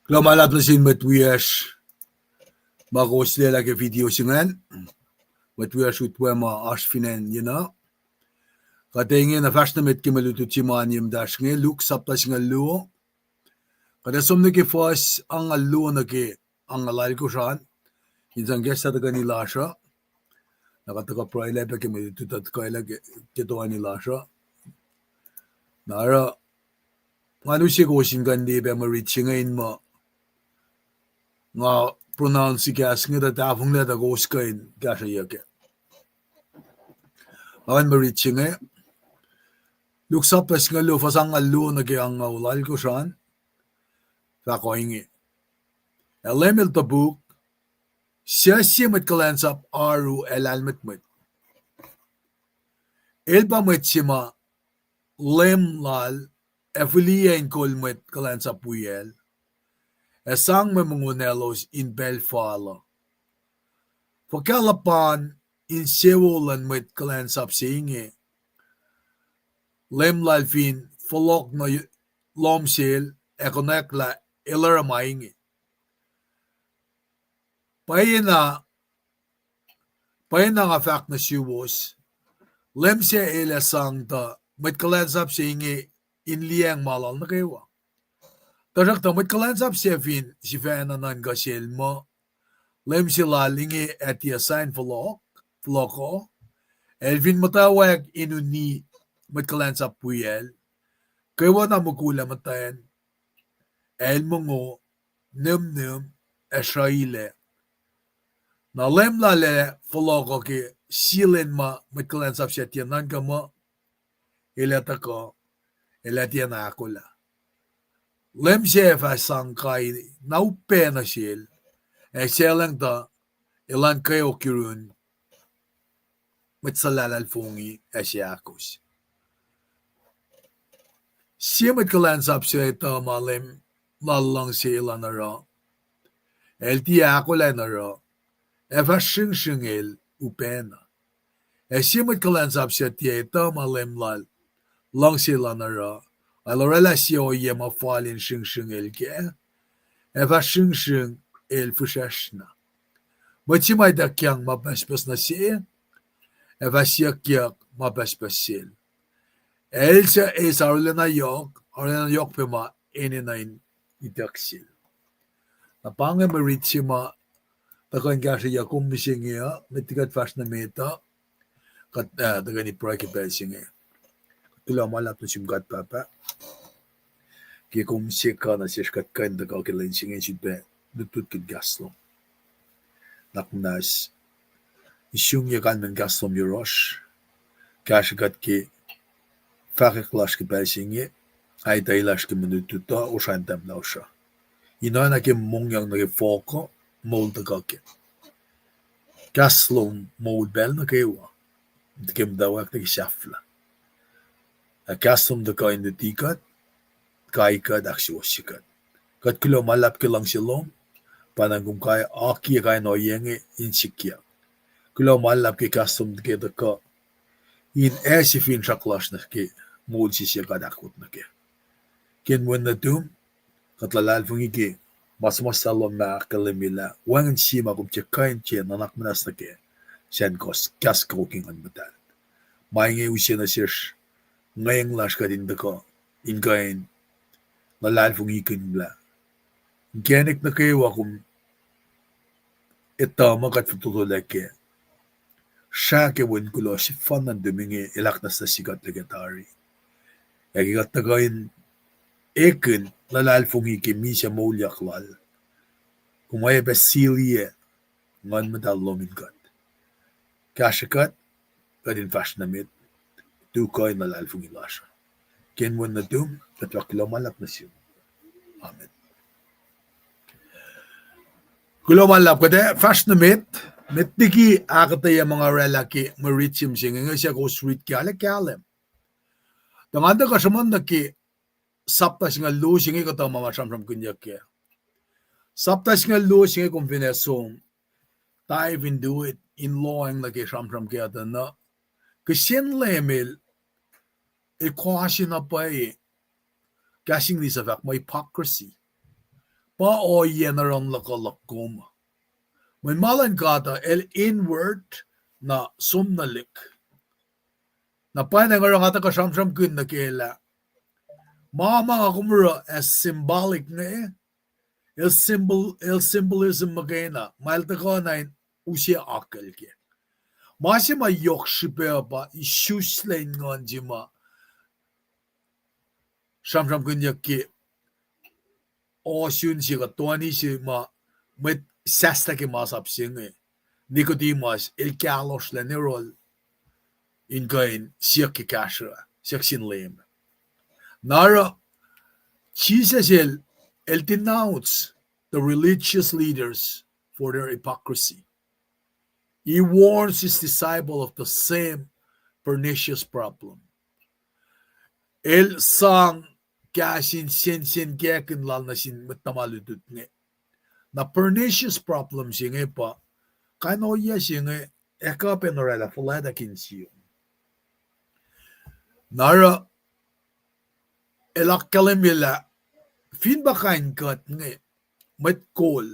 Kuloh ma luhlahp nuh sin mwet wiyacsr ma kowos lwelah ke video se ingacn. Mwet wiyacsr utwe ma oasr fin acn Yenuh. Kuht inge na fahsr nuh met ke mwe lutlut se ma oan ye muhtahsr inge, Luke sapta singucul luo. Kuht ac som nuh ke fuhs angngaul luo nuh ke angngaul alkosr an. In sang kahs tuhkweni lasr uh, na kuht tuhkuh pruhe lah pac ke mwe lutlut uh tuhkuh lah ke, ke toeni lasr uh. Na oruh ngan use kowos in kuh in liye pac mwe rit se inge in muh nga pronounce kahs inge tuh tahfonglac tuh kowos kuh in kahsrweyuc kac. Nga kuh in mwe rit se inge, Luke sapta singucul luo, fuhs angngaul luo nuh ke angngaul alkosr an, fahk ohinge: Ac Leum El topuk, Suc sie mwet kuhlwacnsap oaru ac lahlmwetmwet? El pa mwet se ma Leum lal ac fihliyac in kol mwet kuhlwacnsap wiyacl, ac sang mwe mongo nahtuhlos in pacl fal uh. Fuhkah luhpan insewowo luhn mwet kuhlwacnsap se inge, Leum lal fin fohlohk nuh lohm sel ac konwacack lah el oruh ma inge? Pwacyena, pwacyena nga fahk nuh suwos, Leum sac El ac sang tuh mwet kuhlwacnsap se inge in liyacacng ma lal nuh kwewa. Tuhsruhktuh mwet kuhlwacnsap sac fin sifacna nuhnkuh sel muh Leum se lal inge ac tiac sain fohlohk, fohlohk uh, el fin muhtwacwacack in uni mwet kuhlwacnsap wiyacl, kwewana mukul ac muhtwacn, ac el mongo, nihmnihm, ac sruhilac. Na Leum lal ac fohlohk uh ke sie lwen ma mwet kuhlwacnsap sac tiac nuhnkuh muh el ac tuhkuh, el ac tiacna ahkolah. Leum sac fah sang kai na upac nuh sel, ac saclacng tuh elan kweok yurun mwet suhlahlahlfongi ac seahkos. Sie mwet kuhlwacnsap suc etuh ma Leum lal luhngse elan oruh, el tiac ahkolah in oruh, ac fah sringsring el upacna. Ac sie mwet kuhlwacnsap suc tiac etuh ma Leum lal luhngse elan oruh, ac el orwaclah sie ohiyac ma fal in sringsring el kac, ac fah sringsring el fihsracsr na. Mwet se ma ituckyang ma pucspucs nuh se, ac fah siyuckyuck ma pucspucs sel. Ac el suc eis arulacna yohk, arulacna yohk pac ma enenuh in ituck sel. Na pa inge mwe rit se ma tuhkuh in kahsrweyuc kom mihsenge uh, met liki kuht fahsr nuh met uh, kuht, ah, tuhkweni pruhe ke pacl se inge. Kuloh ma luhlahp nuh sum God Pahpah, ke kom suk nuh sesr kuht kuh in tuhkuh ke lwen se inge in sifilpac lutlutkihn kahs lom. Nuhnak muhnahs, isungye kalmacn kahs lom yohrohsr, kahsrwe kuht ke fahkwack lasr ke pacl se inge, ac etwaclah lasr ke mwe lutlut uh, osra in tahmtahel lasr uh. In oacna ke mongyang nuh ke fohk uh, moul tuhkuh kac. Kahs lom moul pacl nuh kwewa, ke muhtwacwacack nuh ke sahflah. Ac kahs lom tuhkuh in luti kuht, kai kuht, ahksuwohsye kuht. Kuht kuloh ma luhlahp ke luhngse lom, pa na kom kai akiyac kain ohiyac inge in sikyak. Kuloh ma luhlahp ke kahs lom ke tuhkuh in ase finsrak lasr nuh ke moul se suc kuht ahkwot nuh kac. Ke inen wen nuhtum, kuht luhlahlfongi ke ma suhmuhslah lom ma ahkkahlwemye lah wacngihn sie ma kom tiac kuh in tiac nuhnak muhnahs nuh kac, sacn kahs, kahs kuh ke Nguhn Muhtahl. Ma inge use nuh sesr ngweng lasr kuht in tuhkuh in kuh in luhlahlfongikihn lah inkacnek nuh kwewa kom etuh muh kuht fototolac kac, srah ke wen kuloh sefanna nuhtum inge el ahknwacsnwacsye kuht lah ke tari. Ac ke kuht tuhkuh in ekihn luhlahlfongi ke misac moulyak lal, kom oacyacpac siliyac Nguhn Muhtahl lom in kuht. Kahsrwe kuht, kuht in fahsr nuh met, tu kuh in luhlahlfongi lasr uh. Ke inen wen nuhtum, kuht fahk kuloh ma luhlahp nuh sum. Amen. Kuloh ma luhlahp, kuht ac fahsr nuh met, met liki ahkuhtweyac ma nga oraclah ke mwe rit se mihsenge, nga suc kowos rit ke arlac kahlwem. Tuh nga tuhkuh sruhmuhn nuh ke sapta singucul luo se inge kuhtuh ma ma sramsramkihnyuck kac. Sapta singucul luo se inge kom fin ac som, dive into it, in lohacng nuh ke sramsram kac uh tuh na kihsen Leum el, el kohse na pwacye kahs English uh fahk muh hypocrisy. Pa ohiyac na rum luhkuh luhk kom. Mweyen ma luhn God uh el inward, na somnolihk. Na pwacnwacng oruh nga tuhkuh sramsramkihn nuh kac lah ma ma nga kom oruh as symbolic inge, el symbol, el symbolism muhkwena, ma el tuhkuh na in use akucl kac. Ma se ma yohk srihpac pa isuslac in nguhn se ma sramsramkihnyuck ke ohsun se kuh toeni se ma mwet sahslah ke masap se inge, Nicodemus, el kahlohsrlah nuh yohrohl in kuh in siyuck ke kahsruh, siyuck sin Leum. Na oruh Jisus el, el denounce the religious leaders for their hypocrisy. He warns his disciple of the same pernicious problem. El sang kahs in sensenkackihn lal nuh sin mwet tuhma lutlut inge. Na pernicious problem se inge pa, kain ohiyac se inge ac kuh pac in oraclah fuhlwactakihn sum. Na oruh el ahkkahlwemye lah fin pa kain kuht inge, mwet kol,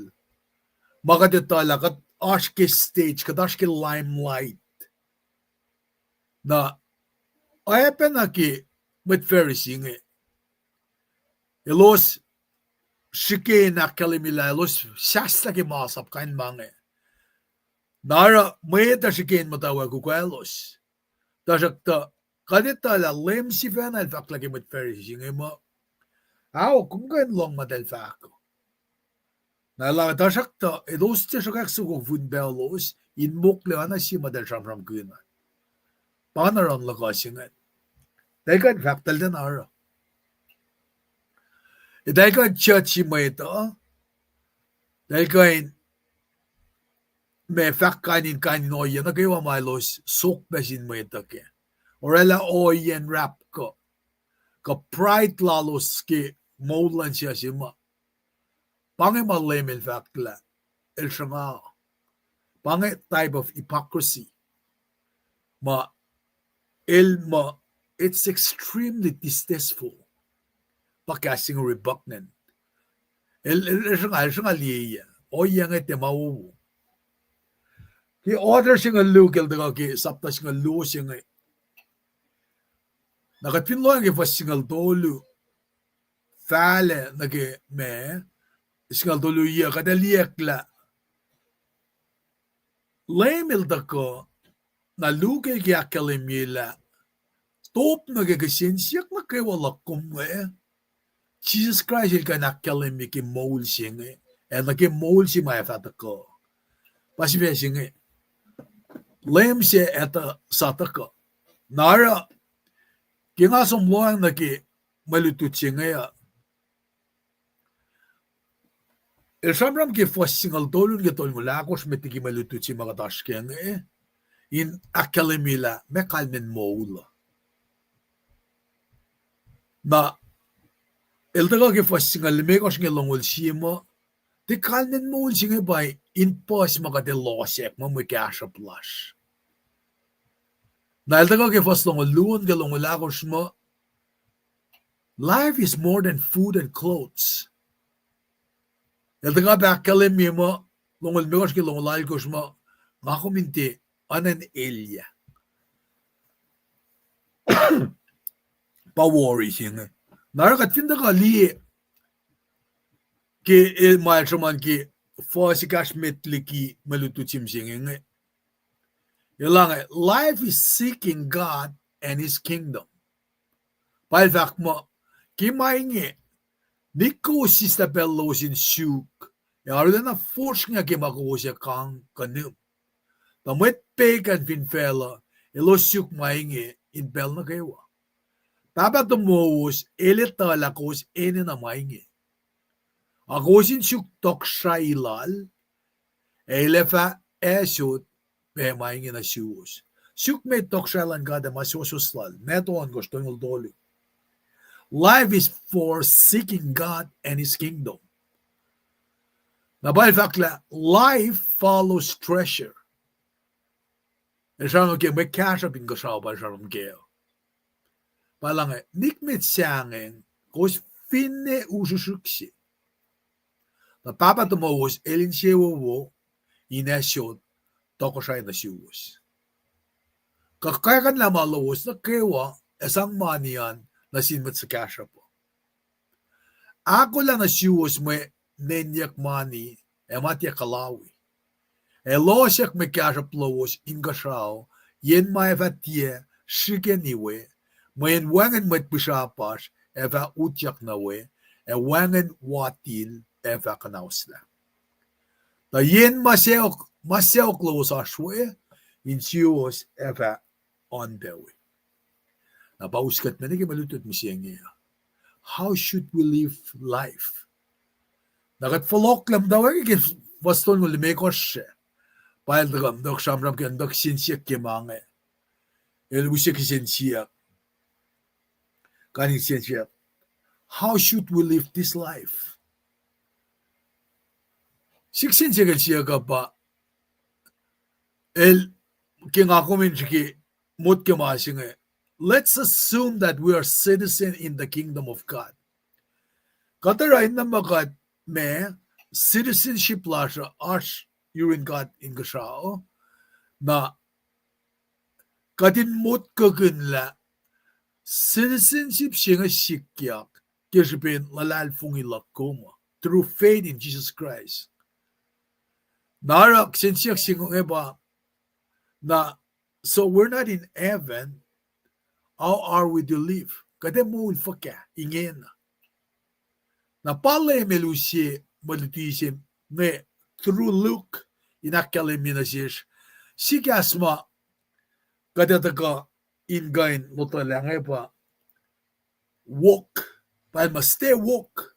ma kuht etuh lah kuht oasr ke stage, kuht oasr ke limelight. Na oacpacna ke mwet Pharisee inge, elos srihke in ahkkahlwemye lah elos sahslah ke masap kain ma inge. Na oruh mwet uh srihke in muhtwacwacack ukwaclos. Tuhsruhktuh kuht etuh lah Leum sifacna El fahk lah ke mwet Pharisee inge muh, ao, kom kuh in lohng ma eltahl fahk uh. Na el, tuhsruhktuh elos tiac sruhkwack soko fin paclos in mokle oacna sie ma eltahl sramsramkihn an. Pa na oruh luhk se inge. Eltahl kuh in fahk eltahl tiacna oruh. Eltahl kuh in judge mwet uh. Eltahl kuh in, ma, fahk kain in, kain in ohiyac nuh kwewa ma elos suk pac sin mwet uh kac. Oraclah ohiyacn rapkuh, kuh pride lalos ke moul luhn sesr ma. Pa inge ma Leum El fahk lah el sruhnga. Pa inge type of hypocrisy ma el muh, it's extremely distasteful. Pa kahs se inge repugnant. El, el, el sruhnga, el sruhnga liye, ohiyac inge tiac ma wowo. Ke author singucul luo el tuhkuh ke sapta singucul luo se inge. Na kuht fin lohng ke fuhs singucul tolu, fahlac nuh ke ma, singucul tolu yuc, kuht ac liye lah Leum El tuhkuh, na Luke el ke ahkkahlwemye lah, top nuh ke kihsen siyuck nuh kwewa luhk kom inge, Jisus Kraist El kuh in ahkkahlwemye ke moul se inge, ac nuh ke moul se ma ac fah tuhkuh. Pa sifac se inge, Leum se etuh sa tuhkuh. Na oruh, ke nga som lohacng nuh ke mwe lutlut se inge uh, el sramsram ke fuhs singucul tolu nuh ke tolngucul ahkosr met liki mwe lutlut se ma kuht oasr ke inge, in ahkkahlwemye lah meac kalmacn moul uh. Na el tuhkuh ke fuhs singucul limekohsr nuh ke longoul sie muh, tiac kalmacn moul se inge pa in puhs ma kuht ac losack muh mwe kahsruhp lasr. Na el tuhkuh ke fuhs longoul luo nuh ke longoul ahkosr muh, life is more than food and clothes. El tuhkuh pac ahkkahlwemye muh, longoul limekohsr ke longoul alkosr muh, nga kom in tiac oan in elyah. Pa worry se inge. Na oruh kuht fin tuhkuh liye ke el ma el sruhmuhn ke fuhs ekahsr met liki mwe lutlut se inge, el inge, life is seeking God and his kingdom. Pa el fahk muh, ke ma inge, nihk kowos sislah pacl lowos in suk, ac arulacna fosrngah ke ma kowos ac kang kuh nihm. Tuh mwet pegan fin facluh, elos suk ma inge in pacl nuh kwewa. Pahpah tomowos el etuh lah kowos enenuh ma inge. A kowos in suk tohkohsrahi lal, ac el ac fah asot pac ma inge nuh suwos. Suk met tohkohsrahi luhn God ac ma suwohswohs lal. Matthew ohnkohsr tolngoul tolu. Life is for seeking God and his kingdom. Na pa el fahk lah life follows treasure. El sramsram ke mwe kahsruhp inkuhsrao pa el sramsram kac. Pa el inge, nikmet sahngweng, kowos finne usrusrihk se. Na Pahpah tomowos el insewowo in asot tohkohsrahi nuh suwos. Kuh kwackuhnlah ma lowos nuh kwewa ac sang mani an nuh sin mwet suhkahsruhp uh. Ahkolah nuh suwos mwe nenyuck mani ac ma tiac kuhlawi. Ac losack mwe kahsruhp lowos inkuhsrao, yen ma ac fah tiac srihkeni we, mweyen wacngihn mwet pihsrapasr ac fah utyak nuh we, ac wacngihn watil ac fah kuhnahoslah. Tuh yen ma sacohk, ma sacohk lowos oasr we, insiowos ac fah oan pac we. Na pa us kuht nuh ke mwe lutlut mihsenge uh. How should we live life? Na kuht fohlohklac muhtwacwacack ke fuhs tolngoul limekohsr se, pa el tuhkuh muhta sramsram ke muhta kihsen siyuck ke ma inge. El use kihsen siyuck. Kain in kihsen siyuck: How should we live this life? Sik kihsen siyuck el siyuck uh pa, el, ke nga kom in srihke motko ma se inge, let's assume that we are citizen in the kingdom of God. Kuht oruh in na ma kuht ma citizenship lasr uh oasr yurin God inkuhsrao, na kuht in motkokihn lah citizenship se inge sikyak ke srihpen luhlahlfongi luhk kom uh through faith in Jesus Christ. Na oruh kihsen siyuck se inge pa, na, so we're not in heaven, how are we to live? Kuht ac moul fuhkah ingena? Na pa Leum El use mwe luti se inge through Luke in ahkkahlwemye nuh sesr sikyak ma kuht ac tuhkuh in kuh in lotwelah inge pa woke, pa el ma stay woke.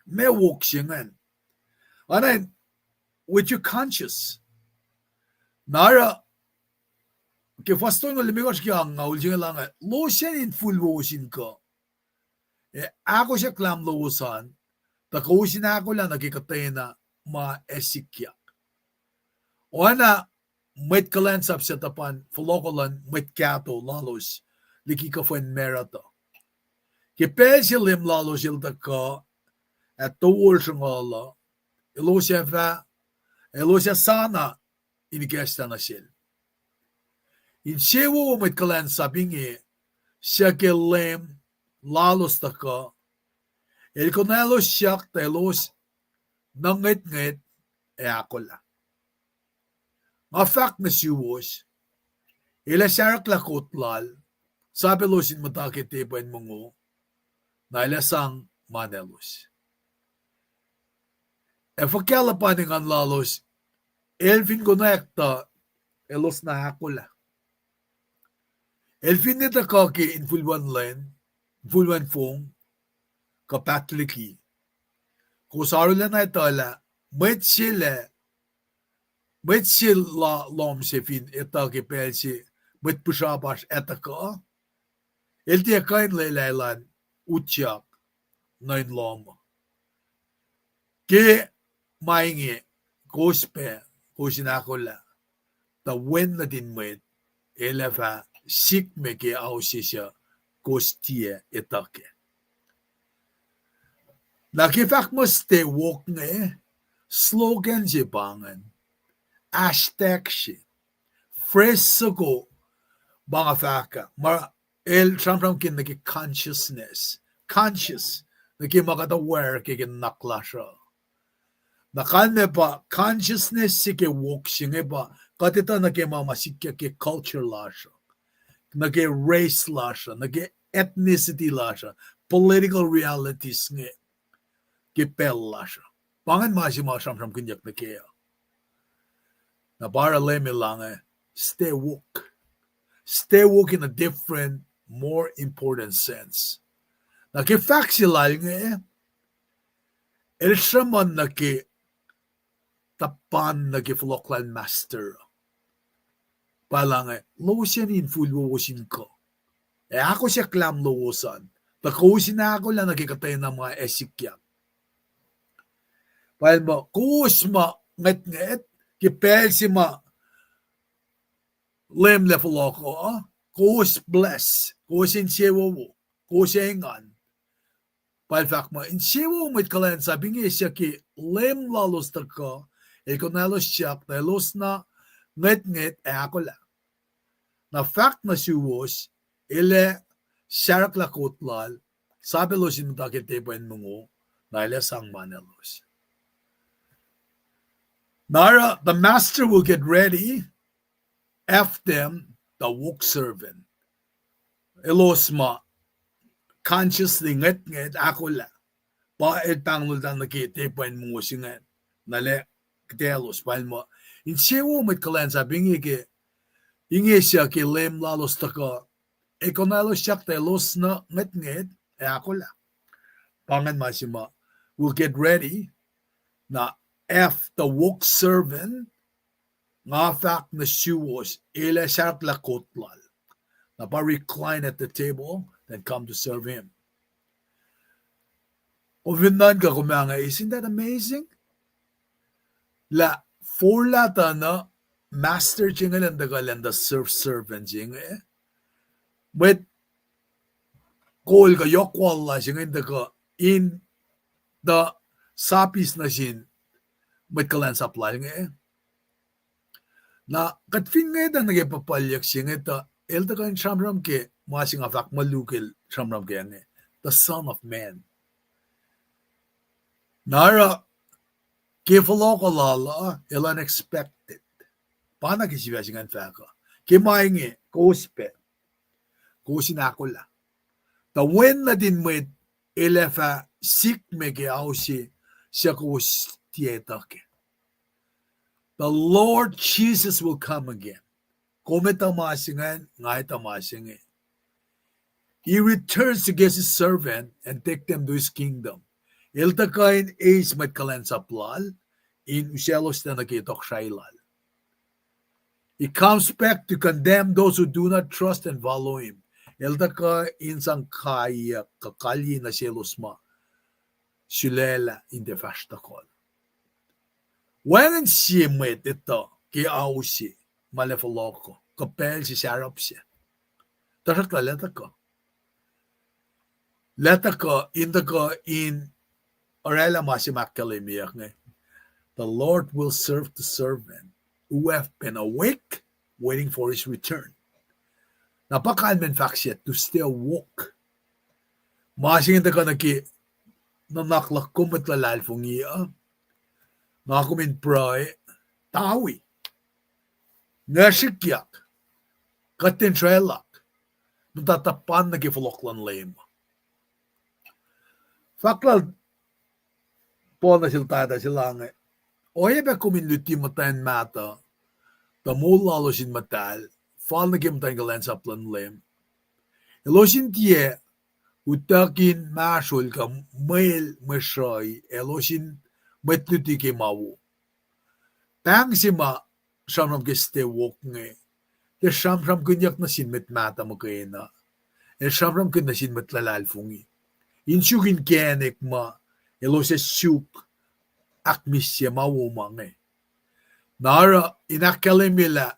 Ma woke se ingacn? Oacna in with your conscience. Na oruh ke fuhs tolngoul limekohsr ke angngaul se inge lah inge, losacn infulwowos in kuh ac ahkosyak lahm lowos an, tuh kowos in ahkolah nuh ke kuhtwena ma ac sikyak. Oacna mwet kuhlwacnsap suc tuhpan fohlohkoh luhn mwet kahto lalos liki kuhfwen Martha uh. Ke pacl se leum lalos el tuhkuh ac towol sruhnguhl uh, elos ac fah, elos ac sana in ikacslah nuh sel. Insewowo mwet kuhlwacnsap inge suc ke leum lalos tuhkuh, el konwaclosyak tuh elos nuh ngwetngwet ac ahkolah. Nga fahk nuh suwos, el ac sarahklah kot lal, sap elos in muhta ke tepuh in mongo, na el ac sang ma naclos. Ac fuhkah luhpan engan lalos, el fin konwacack tuh elos na ahkolah? El finne tuhkuh ke infulwen lwen, infulwen fong, kuh paht liki, kowos arulacna etuh lah mwet se la, mwet se la lohm se fin etuh ke pacl se mwet pihsrapasr ac tuhkuh, el tiac kuh in lwelah elan utyak nuh in lohm uh. Ke ma inge, kowos pac, kowos in ahkolah tuh Wen nuhtin mwet el ac fah sikme ke ao se suc kowos tiac etuh kac. Na ke fahk muh stay woke inge, slogan se pa ingacn, hashtag se, phrase soko, pa nga fahk ah, ma el sramsramkihn nuh ke consciousness, conscious, nuh ke ma kuht aware ke ke nuhnak lasr uh. Na kalmac pa consciousness se ke woke se inge pa kuht etuh nuh ke ma ma sikyak ke culture lasr uh, nuh ke race lasr uh, nuh ke ethnicity lasr uh, political realities inge ke pacl lasr uh. Pa ingacn ma se ma sramsramkihnyuck nuh ke uh. Na pa oruh Leum El lah inge, stay woke. Stay woke in a different, more important sense. Na ke fahk se lal inge, el sruhmuhn nuh ke tuhpan nuh ke fohlohk lal master. Pa lah inge, losacn infulwowos in kuh ac ahkosyak lahm lowos an, tuh kowos in ahkolah nuh ke kuhtwena ma ac sikyak. Pa el muh kowos ma ngwetngwet, ke pacl se ma Leum El fohlohkoh, kowos bless, kowos insewowo, kowos engan. Pa el fahk muh insewowo mwet kuhlwacnsap inge suc ke leum lalos tuhkuh, el konwaclosyak tuh elos na ngwetngwet ac ahkolah. Na fahk nuh suwos, el ac sarahklah kot lal, sap elos in muhta ke tepuh in mongo, na el ac sang ma naclos. Na oruh the master will get ready, af them the woke servant. Elos ma consciously ngwetngwet ahkolah, pa el pahngonultahl nuh ke tepuh in mongo se ingacn, na el ac kihtalos. Pa el muh insewowo mwet kuhlwacnsap inge ke, inge suc ke leum lalos tuhkuh, ac konwaclosyak tuh elos na ngwetngwet ac ahkolah. Pa ingacn ma se ma, will get ready, na F, the woke servant, nga fahk nuh suwos, el ac sahflah kot lal. Na pa recline at the table, then come to serve him. Kom fin nuhnkuh kom ac inge, isn't that amazing? Lah forlah tuh na master se inge elan tuhkuh elan tuh serve servant se inge. Mwet kol kuh yohk wal lasr inge in tuhkuh in tuh sapis nuh sin mwet kuhlwacnsap lal inge. Na kuht fin ngwetang nuh ke puhpuhlyuck se inge tuh el tuhkuh in sramsram ke ma se nga fahk muh Luke el sramsram ke inge, the Son of Man. Na oruh ke fohlohk lal uh, el unexpected. Pa na ke sifac se ingacn fahk uh. Ke ma inge, kowos pac, kowos in ahkolah. Tuh Wen nuhtin Mwet el ac fah sikme ke ao se suc kowos tiac etuh kac. The Lord Jesus will come again. Kom etuh ma se ingacn, nga etuh ma se inge. He returns to get his servant and take them to his kingdom. El tuhkuh in eis mwet kuhlwacnsap lal in usacloslah nuh ke tohkohsrahi lal. He comes back to condemn those who do not trust and follow him. El tuhkuh in sang kaiyuck kuh kalye nuh selos ma sulaclah in tiac fahsr tohkohl. Wacngihn sie mwet etuh ke ao se ma el ac fohlohk uh, kuh pacl se, sahrap se. Tuhsruhktuh el ac tuhkuh. El ac tuhkuh in tuhkuh in oraclah ma se ma ahkkahlwemyeyuck inge. The Lord will serve the servant who have been awake, waiting for his return. Na pa kalmacn fahk se, to stay awoke. Ma se inge tuhkuh nuh ke nuhnak luhk kom mwet luhlahlfongi uh. Nga kom in pruhe, tawi, nga sikyak, kuht in srwaclak, muhta tuhpan nuh ke fohlohk luhn Leum. Fahk lal Paul nuh sel Titus el inge, oacyacpac kom in luti muhtwacn mahtuh tuh moul lalos in muhtahl, fal nuh ke muhtwacn kuhlwacnsap luhn Leum. Elos in tiac utuck inmahsrol kuh mwel mwe sruhi, elos in mwet luti ke ma wo. Pahng se ma sramsram ke stay woke inge, tiac sramsramkihnyuck nuh sin mwet mahtuh muhkwena. El sramsramkihn nuh sin mwet luhlahlfongi in suk inkacnek ma elos ac suk ahkmihsye ma wo ma inge. Na oruh in ahkkahlwemye lah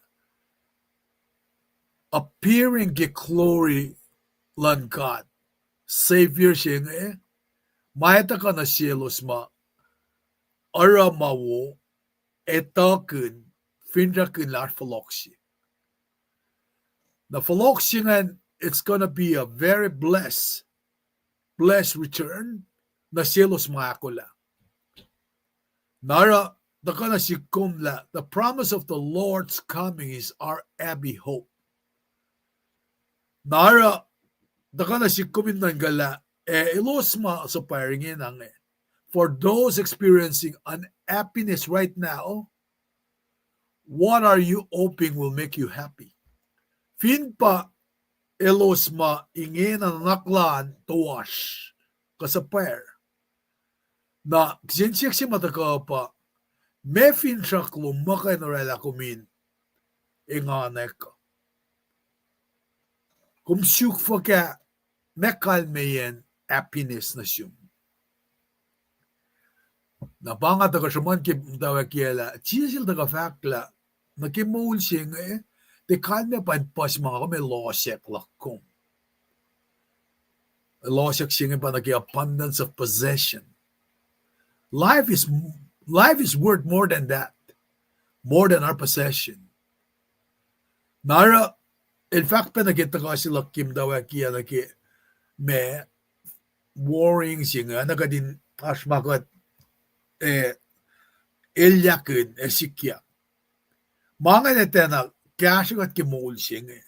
appearing ke glory luhn God, Savior se inge, ma etuh kuh nuh selos ma oruh ma wo, etuhkihn, finsrakkihn lah oasr fohlohk se. Na fohlohk se ingacn, it's gonna be a very blessed, blessed return nuh selos ma ahkolah. Na oruh tuhkuh nuh sihk kom lah the promise of the Lord's coming is our happy hope. Na oruh tuhkuh nuh sihk kom in nuhnkuh lah, ac elos ma suhpwacr ingena inge, for those experiencing unhappiness right now, what are you hoping will make you happy? Fin pa elos ma ingena nuhnak lal an toasr kuh suhpwacr, na kihsen siyuck se ma tuhkuh pa, meac finsrak lom muh kuh in oraclah kom in enganwack uh? Kom suk fuhkah, meac kalmeyacn happiness nuh sum? Na pa nga tuhkuh sruhmuhn ke muhtwacwacackiyac lah Jisus el tuhkuh fahk lah nuh ke moul se inge, tiac kalmac pa in puhs ma nga kom ac losack luhk kom. Losack se inge pa nuh ke abundance of possession. Life is, life is worth more than that, more than our possession. Na oruh el fahk pac nuh ke tuhkuh se luhk ke muhtwacwacackiyac nuh ke ma worrying se inge, na kuht in oasr ma kuht, eh, elyahkihn ac sikyak. Ma inge tiacna kahsrwe kuht ke moul se inge.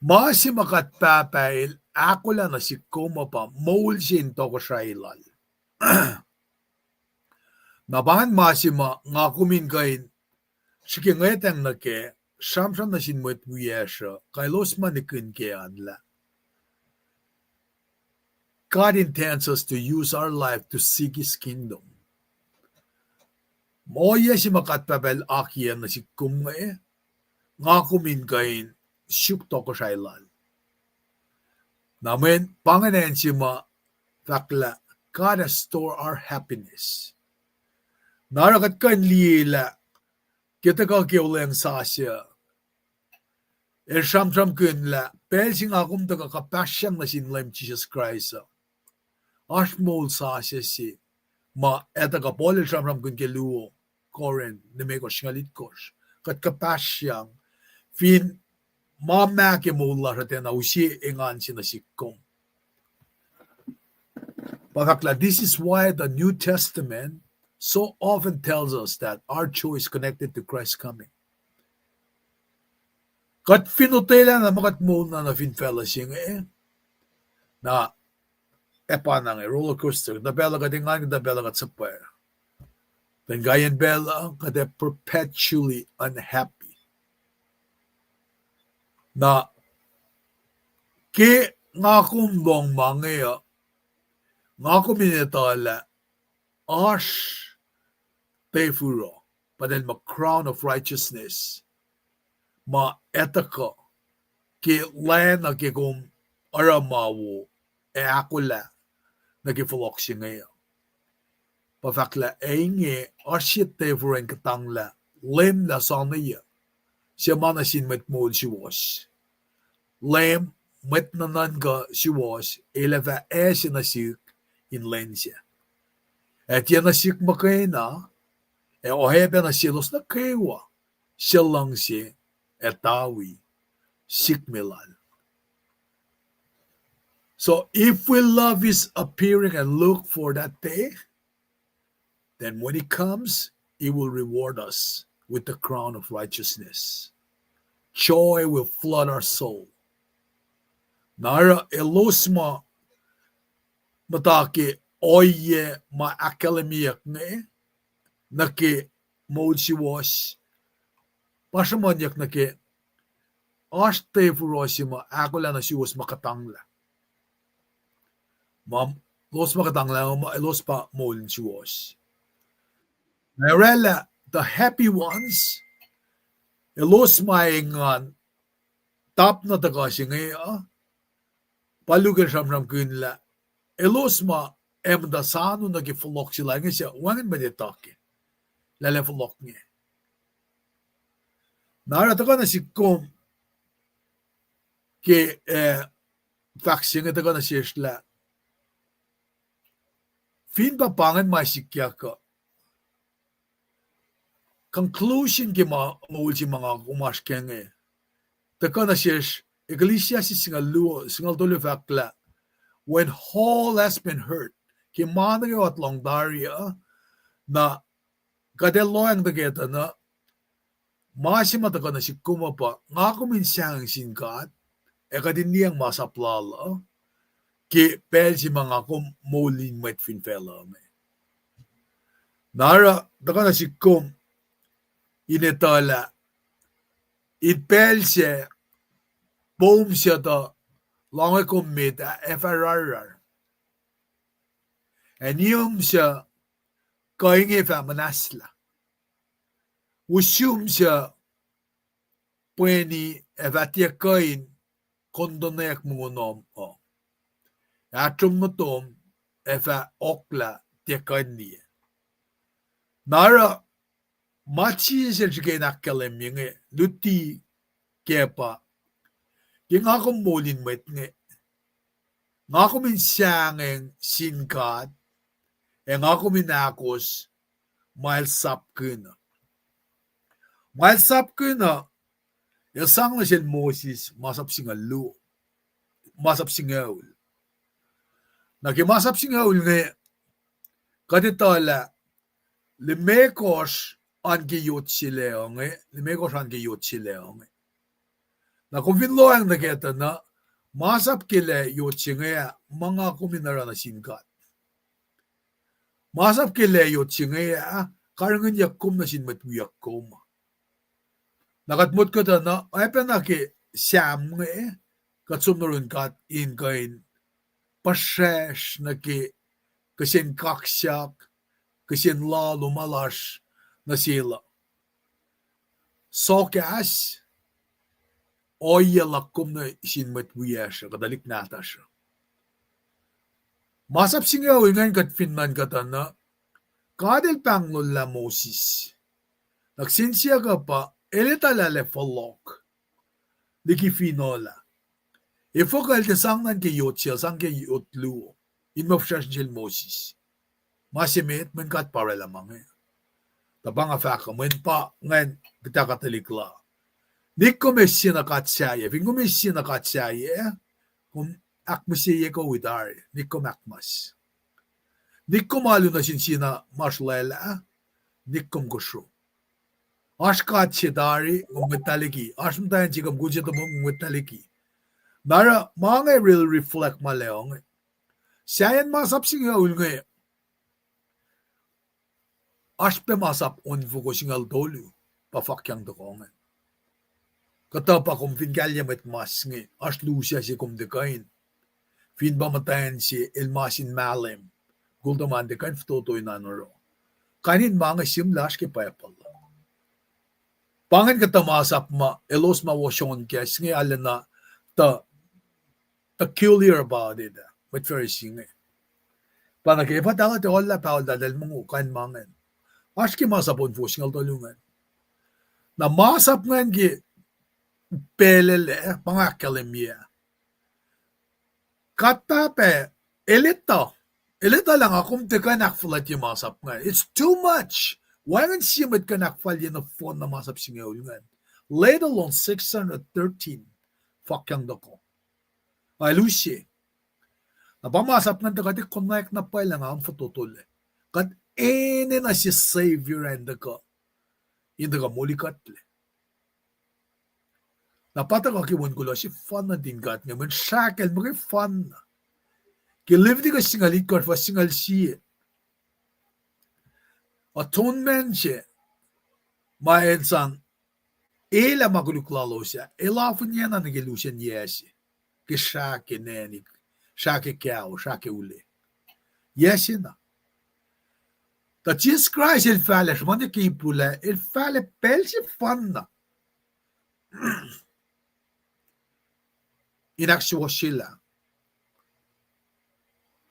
Ma se ma kuht Pahpah el ahkolah nuh sihk kom uh pa moul se in tohkohsrahi lal. Na pa ingacn ma se ma nga kom in kuh in srihke ngwetacng nuh kac, sramsram nuh sin mwet wiyacsr uh, kuh elos ma nihkihn kac an lah, God intends us to use our life to seek his kingdom. Ohiyac se ma God Pahpah el akiyac nuh sihk kom inge, nga kom in kuh in suk tohkohsrahi lal. Na mweyen pa ingacn acn se ma fahk lah God has stored our happiness. Na oruh kuht kuh in liye lah ke tuhkuh ke olweacng sasuc, el sramsramkihn lah pacl se nga kom tuhkuh kuhpahsryang nuh sin Leum Jisus Kraist uh, oasr moul sasuc se ma etuh kuh Paul el sramsramkihn ke luo Corinth limekohsr singucul itkohsr. Kuht kuhpahsryang fin ma mah ke moul lasr uh tiacna use engan se nuh sihk kom. Pa fahk lah, this is why the New Testament so often tells us that our joy is connected to Christ's coming. Kuht fin otwelah na ma kuht moul na nuh fin facluh se inge, na ac pa na inge roller coaster, kuhtuh pacl uh kuht engan, kuhtuh pacl uh kuht suhpwacr. Then kaiyacn pacl uh kuht ac perpetually unhappy. Na ke nga kom lohng ma inge uh, nga kom in etuh lah oasr tafur uh, pa el muh crown of righteousness, ma etuh kuh ke lwen uh ke kom oruh ma wo ac ahkolah nuh ke fohlohk se inge uh. Pa fahk lah ac inge oasr sie tafur in kuhtanglah Leum lah soanweyuc, se ma nuh sin mwet moul suwohs. Leum, mwet nuhnuhnkuh suwohs, el ac fah ase nuh sihk in lwen sac. Ac tiac nuh sihk muhkwena, ac oacyacpac nuh selos nuh kwewa suc luhngse ac tawi sihk me lal. So if we love his appearing and look for that day, then when he comes, he will reward us with the crown of righteousness. Joy will flood our soul. Na oruh elos ma muhta ke ohiyac ma ahkkahlwemyeyuck inge nuh ke moul suwohs, pa sruhmuhnyuck nuh ke oasr tafur se ma ahkolah nuh suwos ma kuhtanglah. Ma elos ma kuhtanglah, ma elos pa moul in suwohs. Na orwaclah the happy ones, elos ma engan tap nuh tuhkuh se inge uh, pa Luke el sramsramkihn lah elos ma ac muhta sano nuh ke fohlohk se lal inge suc wacngihn mwet etuh kac, lah el ac fohlohk inge. Na oruh tuhkuh nuh sihk kom ke, eh, fahk se inge tuhkuh nuh sesr lah fin pa pa ingacn ma sikyak uh, conclusion ke ma moul se ma nga kom oasr kac inge, tuhkuh nuh sesr, Ecclesiastes singucul luo, singucul tolu fahk lah, when all has been heard, ke ma nuh kwewa lohng tari uh, na kuht ac lohacng tuh ke tuh na, ma se ma tuhkuh nuh sihk kom uh pa nga kom in sahngweng sin God, ac kuht in liyacacng masap lal uh ke pacl se ma nga kom moul in mwet fin facluh me. Na oruh tuhkuh nuh sihk kom in etuh lah in pacl sac, poum suc tuh loange kom met ah ac fah rarrar, ac nihm suc kuh inge fah muhnahslah, usum suc pweni ac fah tiac kuh in kontonek mongo nuhm uh, ahtrom nuh tom ac fah ohklah tiac kuh in liye. Na oruh ma Jisus el srihke in ahkkahlwemye inge luti kac pa, ke nga kom moul in mwet inge, nga kom in sahngweng sin God, ac nga kom in ahkos ma el sapkihn uh. Ma el sapkihn uh, el sang nuh sel Moses masap singucul, masap singucul. Na ke masap singucul inge, kuht etuh lah limekohsr an ke yot se lac inge, limekohsr an ke yot se lac inge. Na kom fin lohacng nuh kac tuh na, masap ke lac yot se inge ah, ma nga kom in oruh nuh sin God. Masap ke lac yot se inge ah, karihngihnyuck kom nuh sin mwet wiyuck kom. Na kuht motko tuh na, oacpacna ke Sam inge, kuht som nuh yurin God in kuh in puhsracsr nuh ke kihsen kaksak, kihsen lalu ma lasr nuh sel uh. Sokahs, ohiyac luhk kom nuh sin mwet wiyacsr uh, kuh tuhlihk nahtuhsr uh. Masap singucul ingacn kuht fin nuhnkuh tuh na, God El pahngonlah Moses. Na kihsen siyuck uh pa, el etuh lah el ac fohlohk liki finohl ah. Efuh kuh el tiac sang nuh ke yot se, sang ke yot luo, in muh fihsracsr nuh sel Moses. Ma se met, mweyen God pa oraclah ma inge. Tuh pa nga fahk uh, mweyen pa ingacn kuht ahkuhtweyac lah, nik kom eis sie na God sahyac, fin kom eis sie na God sahyac, kom ahkmihsye kuh wi tari, nik kom ahkmas. Nik kom alu nuh sin sie na ma srolwaclah, nik kom kosro. Oasr God se tari, kom mwet tuhlihk. Oasr muhtwacn se, kom kol se, kom mwet tuhlihk. Na oruh ma inge real reflect ma lac inge. Sahyacn masap singucul inge, oasr pac masap onfoko singucul tolu, pa fahkyang tohkoh inge. Kuhtuh pa kom fin kahlyac mwet mas inge, oasr lusac se kom tiac kuh in. Fin pa muhtwacn se el mas in mahlwem, kol tuh ma tiac kuh in fototo in oruh. Kain in ma inge sihmlac oasr ke Bible uh. Pa ingacn kuhtuh masap ma elos ma wosonkacs inge arulacna tuh peculiar about it, mwet Pharisee inge. Pa nuh ke efuh tala tuh ohllah paol tatal mongo kain ma ingacn. Oasr ke masap onfoko singucul tolu ingacn. Na masap ingacn ke pacl lac, pa nga ahkkahlwemye. God Pahpah, el etuh, el etuh lah nga kom tiac kuh in ahkfuhlwactye masap ingacn. It's too much. Wacngihn sie mwet kuh in ahkfalye nohfohn na masap singucul ingacn, let alone six hundred thirteen fahkyang tohkoh. Ac el use. Na pa masap ingacn tuh kuht ac konwacack na pwacye lah nga kom fototolac. Kuht enenuh se Savior in tuhkuh, in tuhkuh moli kuhtlac. Na pa tuhkuh ke wen kuloh sefanna nuhtin God inge, mweyen srahkel muhkwena. Ke Leviticus singucul itkohsr fuhs singucul sie, atonement se, ma el sang elah ma koluk lalos ah, el afonyacna nuh ke lusen yac se, ke srahke neni, srahke kao, srahke ule. Yac se na. Tuh Jisus Kraist el fahlac, sruhmuhnyuck ke ipul ah, el fahlac pacl sefanna in ahksuwohsyelah,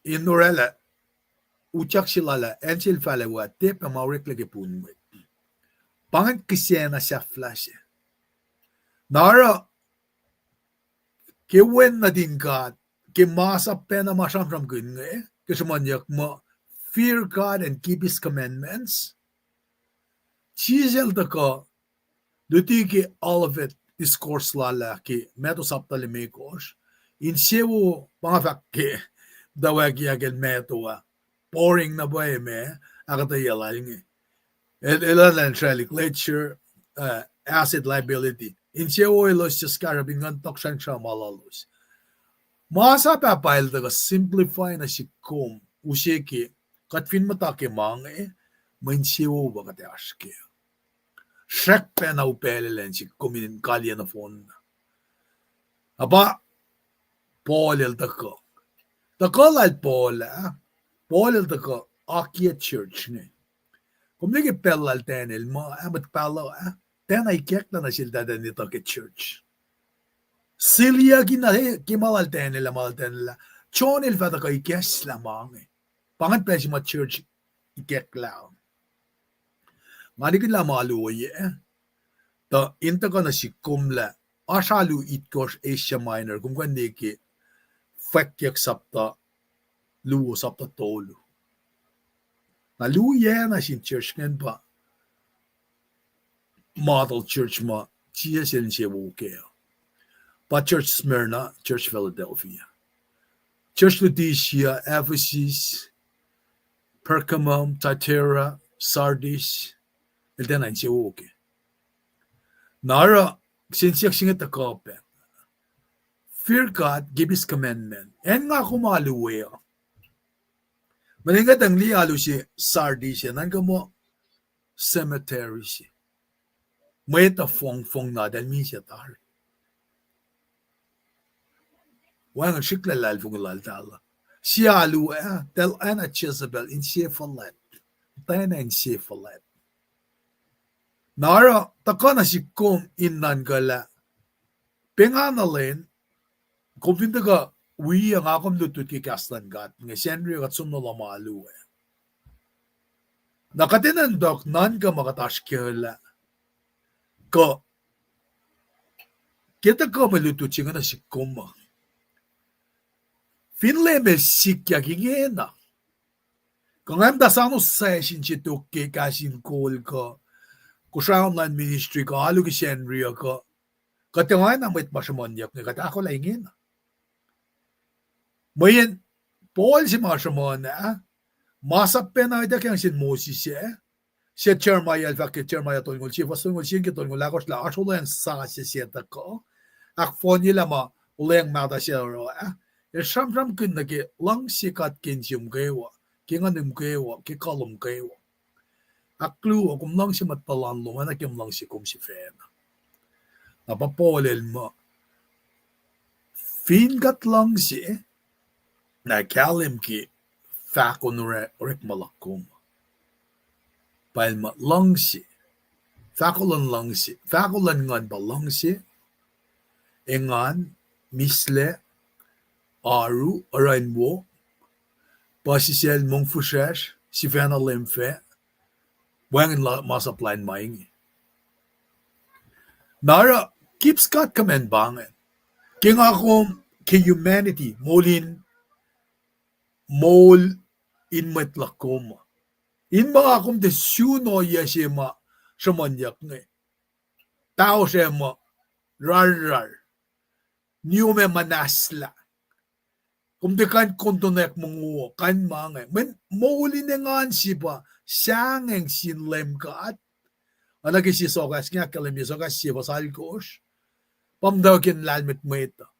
in oraclah, utyak se lal ah, acn se el fahlac we, tiac pac ma oreklac ke pun mwet. Pa ingacn kihsacna sahflah se. Na oruh, ke wen nuhtin God, ke masap pacna ma sramsramkihn inge, ke sruhmuhnyuck muh, fear God and keep his commandments. Jisus el tuhkuh, luti ke Olivet Discourse lal ah ke Matthew sapta limekohsr, insewowo, pa nga fahk ke, muhtwacwacack ke Matthew ah, boring na pwacye ma ahkuhtweyac lal inge. El, el elan sraclik lecture, uh, asset liability. Insewowo elos just kahsruhp in nguhn tohkohsrahi srah ma lalos. Masap ah pa el tuhkuh simplify nuh sihk kom, use ke, kuht fin muhta ke ma inge, mwe insewowo pa kuht ac oasr kac. Srackpacna upaclacl in sihk kom in kaliyac nohfohn. Na pa Paul el tuhkuh. Tuhkuh lal Paul ah, Paul el tuhkuh akiyac church inge. Kom liye ke pacl lal Daniel ma, ah, mwet pahluh ah, tiacna ikacklah nuh sel tuh etuh ke church. Siliyucki na, eh, ke ma lal Daniel ah, ma lal Daniel ah, John el fah tuhkuh ikacslah ma inge. Pa ingacn pacl se ma church ikacklah. Nga nihkihn lah ma alu oyac, tuh in tuhkuh nuh sihk kom lah oasr alu itkohsr Asia Minor, kom kuh in liye ke Fwackyuck sapta luo, sapta tolu. Na luo yac na sin church ingacn pa model church ma Jisus el insewowo kac. Pa church Smyrna, church Philadelphia, church Laodicea, Ephesus, Pergamum, Thyatira, Sardis, el tiacna insewowo kac. Na oruh, kihsen siyuck se inge tuhkuh pac. Fear God, keep his commandment. Acn nga kom alu we uh. Mweyen kuht in liye alu se Sardis ah, nuhnkuh muh cemetery se. Mwet uh fongfong na eltahl misac tari. Wacngihn srihklac luhlahlfongi laltahl uh. sie alu ah, tuh acna Jezebel, insefuhlwact. Tuh acna insefuhlwact. Na oruh tuhkuh nuh sihk kom in nuhnkuh lah pengana lwen, kom fin tuhkuh wi nga kom lutlut ke kahs luhn God inge, Sacnri kuht som nuh lohm alu ah. Na kuht enenuh in tok nuhnkuh ma kuht oasr kac lah, kuh ke tuhkuh mwe lutlut se inge nuh sihk kom uh, fin Leum El sikyak ingena, kuh nga muhta sang session se tok ke kahs in kol kuh Kosrae Online Ministry kuh alu ke Sacnri uh kuh, kuht tiac oacna mwet ma sruhmuhnyuck inge, kuht ahkolah ingena. Mweyen Paul se ma sruhmuhn ah, masap pacna ituckyang sin Moses ah, sie Jeremiah el fahk ke Jeremiah tolngoul sie, fuhs tolngoul sie ke tolngoul ahkosr lah oasr olweacng sasuc se tuhkuh, ahkfohnyelah ma olweacng mahtuh se oruh ah, el sramsramkihn nuh ke luhngse kuht ke insiom kwewa, ke nguhnum kwewa, ke kuh lom kwewa. Ahkluo, kom luhngse mwet tuhlan lom oacna ke kom luhngse kom sifacna. Na pa Paul el muh, fin kuht luhngse, na kahlwem ke fahko in orekma luhk kom. Pa el muh luhngse, fahko luhn luhngse, fahko luhn nguhn pa luhngse, engan, mihslac, oaru, oruh in wo, puhsisacl, mongfihsrwacsr, sifacna leum fac, wacngihn masap lain ma inge. Na oruh, keep God's command pa ingacn. Ke nga kom, ke humanity, moul in, moul in mwet luhk kom uh, in muh nga kom tiac sun ohiyac se ma sruhmuhnyuck inge, pahosr ac muh rarrar, niom ac muhnahslah, kom tiac kuh in kontonak mongo, kuh in ma inge. Mweyen moul in engan se pa sahngweng sin Leum God. Oacna ke sie sokahs inge ahkkahlwemye, sokahs sie fuhs alkosr, pa muhtwacwacack in lahlmwetmwet uh.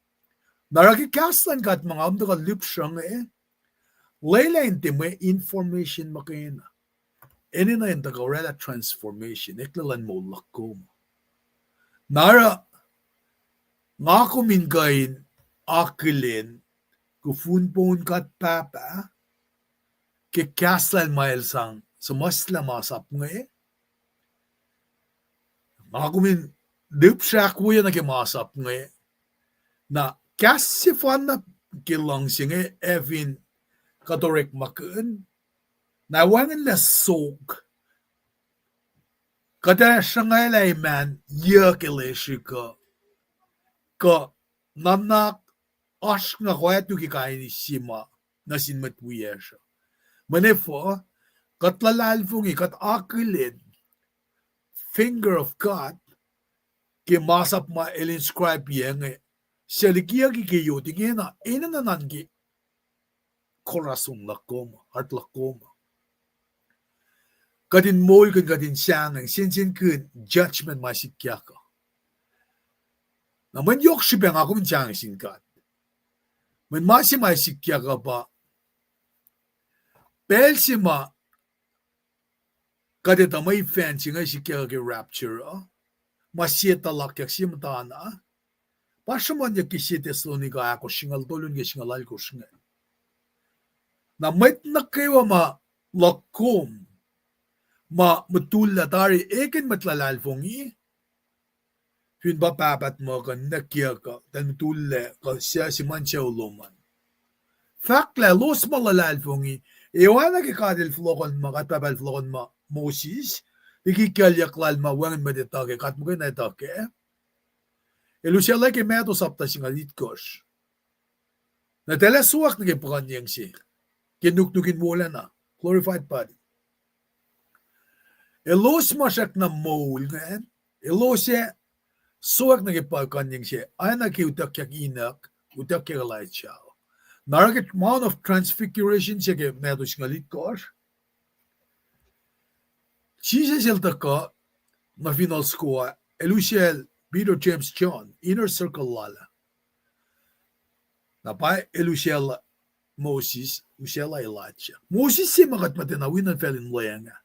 Na oruh ke kahs luhn God ma nga kom tuhkuh lihpsruhngwac, lwelah in tiac mwe information muhkwena. Enenuh in tuhkuh oraclah transformation, eklac luhn moul luhk kom. Na oruh, nga kom in kuh in akihlen, kufun poun God Pahpah, ke kahs lal ma el sang suhmuhslah masap inge, nga kom in lihpsre ahkwoye nuh ke masap inge. Na kahs sefanna ke luhngse inge ac fin kuht orekmakihn, na wacngihnlac sok, kuht ac sruhngwaclah eman yuc ke lesrihk uh, kuh nuhnak oasr nga koatu ke kain isi ma nuh sin mwet wiyacsr uh. Mweyen efuh, kuht luhlahlfongi, kuht akihlen finger of God ke masap ma el inscribe-i inge, suc likiyucki ke yot ingena, enenuh nuhnkuh ke korason luhk kom, heart luhk kom. Kuht in moulkihn, kuht in sahngweng, sensenkihn judgment ma sikyak uh. Na mweyen yohk srihpac nga kom in sahngweng sin God. Mweyen ma se ma sikyak uh pa, pacl se ma kuht etuh mwe event se inge sikyak ke rapture uh, ma sie tuhlakyak se muhtana, pa sruhmuhnyuck ke sie Thessalonica ahkosr singucul tolu nuh ke singucul alkosr inge. Na mwet nuh kwewa ma luhk kom, ma mutullac tari ekihn mwet luhlahlfongi, fin pa pahpah tuhmuhk uh, ninac kiyuck uh, tuh mutullac kuh suc siman sucu lom an, fahk lah elos ma luhlahlfongi, ac oacna ke God el fohlohkohnma, God Pahpah el fohlohkohnma Moses liki kuclyuck lal ma wacngihn mwet etuh kac, God muhkwena etuh kac, el usaclah ke Matthew sapta singucul itkohsr. Na eltahl ac sowack nuh ke puhkuhnyeng se, ke nuknuk in wolacna, glorified body. Elos ma srackna moul ingacn, elos ac sowack nuh ke puhkuhnyeng se, oacna ke utuckyak Enoch, utuckyak Elijah. Na oruh ke Mount of Transfiguration se ke Matthew singucul itkohsr, Jisus el tuhkuh nuh fineol soko ah, el usacl Peter, James, John, inner circle lal ah. Na pa el usacl Moses, usacl Elijah. Moses se ma kuht muhtwacta wi nuh facl in lweacng ah.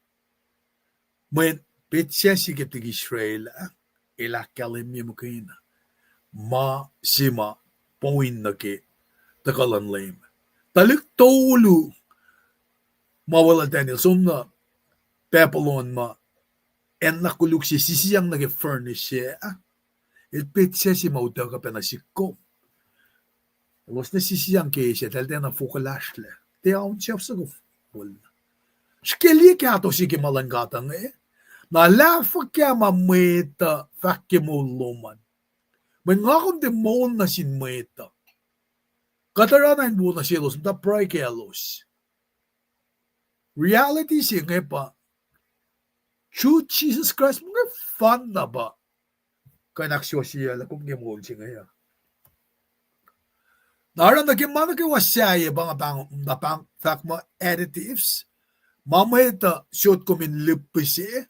Mweyen petsac se ke tuhlihk Israel ah, el ahkkahlwemye muhkwena ma se ma point nuh ke tuhkuh luhn Leum. Tuhlihk tolu ma weluhl Daniel som nuh Babylon ma acn na koluk se sisiyang nuh ke furnace ah, el petsac se ma utuckuh pacna sihk kom. Elos na sisiyang ke eis ah, eltahl tiacna fohlohklahlac. Tiac on sef soko wolna. Srihke liye kahto se ke ma luhn God uh inge. Na lah fuhkah ma mwet uh fahk ke moul lom an. Mweyen nga kom tiac moul nuh sin mwet uh. Kuht oruh na in wo nuh selos, muhta pruhe kaclos. Reality se inge pa, through Jesus Christ, muh inge fanna pa kuh in ahksuwohsyeyuclac kom ke moul se inge uh. Na oruh nuh ke ma nuh kwewa sahyac pa nga pahng, na pahng fahk muh additives, ma mwet uh sot kom in lihpihse,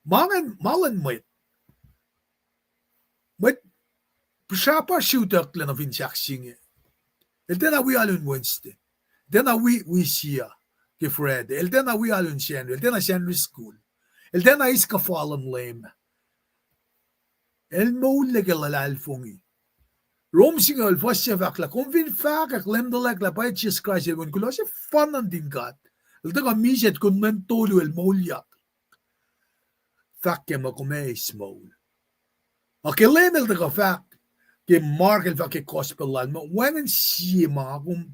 ma ingacn ma luhn mwet. Mwet pihsrapasr se utucklac nuh fin sahk se inge. El tiacna wi alu in Wednesday. El tiacna wi, wi siyuck ke Friday. El tiacna wi alu in Sacnri. El tiacna Sacnri school. El tiacna eis kuhfa luhn Leum. El moullac ke luhlahlfongi. Rom singucul fuhs se fahk lah kom fin fahkwack Leum tuhlac lah pwacye Jisus Kraist el wen kuloh sefanna nuhtin God, el tuhkuh misac, tukun mwet tolu el moulyak, fahk ke muh kom ac eis moul. Ac ke Leum el tuhkuh fahk ke Mark el fahk ke gospel lal muh wacngihn sie ma kom,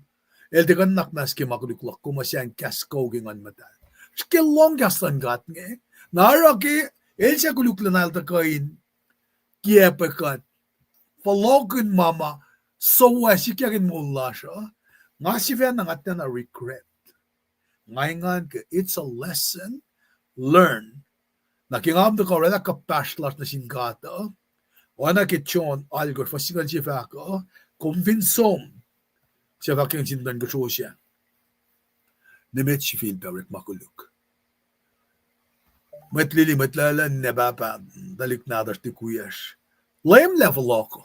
el tiac kuh in nuhnak muhnahs ke ma koluk luhk, kom ac sahngweng kahs kuh ke Nguhn Muhtahl. Srihke lohng kahs luhn God inge. Na oruh ke el suc koluk lal el tuhkuh in kiacpwe kuht, fohlohkihn ma ma suwohs sikyak in moul lasr uh, nga sifacna nga tiacna regret. Nga engan ke it's a lesson learned. Na ke nga muhta kuh oraclah kuhpahsr lasr nuh sin God uh, oacna ke John alkosr fuhs singucul se fahk uh, kom fin som, suc fahk ke sin muhtuhn kosro sac, nimet sifilpac orekma koluk. Mwet lili, mwet laclah, ninac pahpah, tuhlihk nahtuhsr, tuhlihk wiyacsr, Leum lah fohlohko.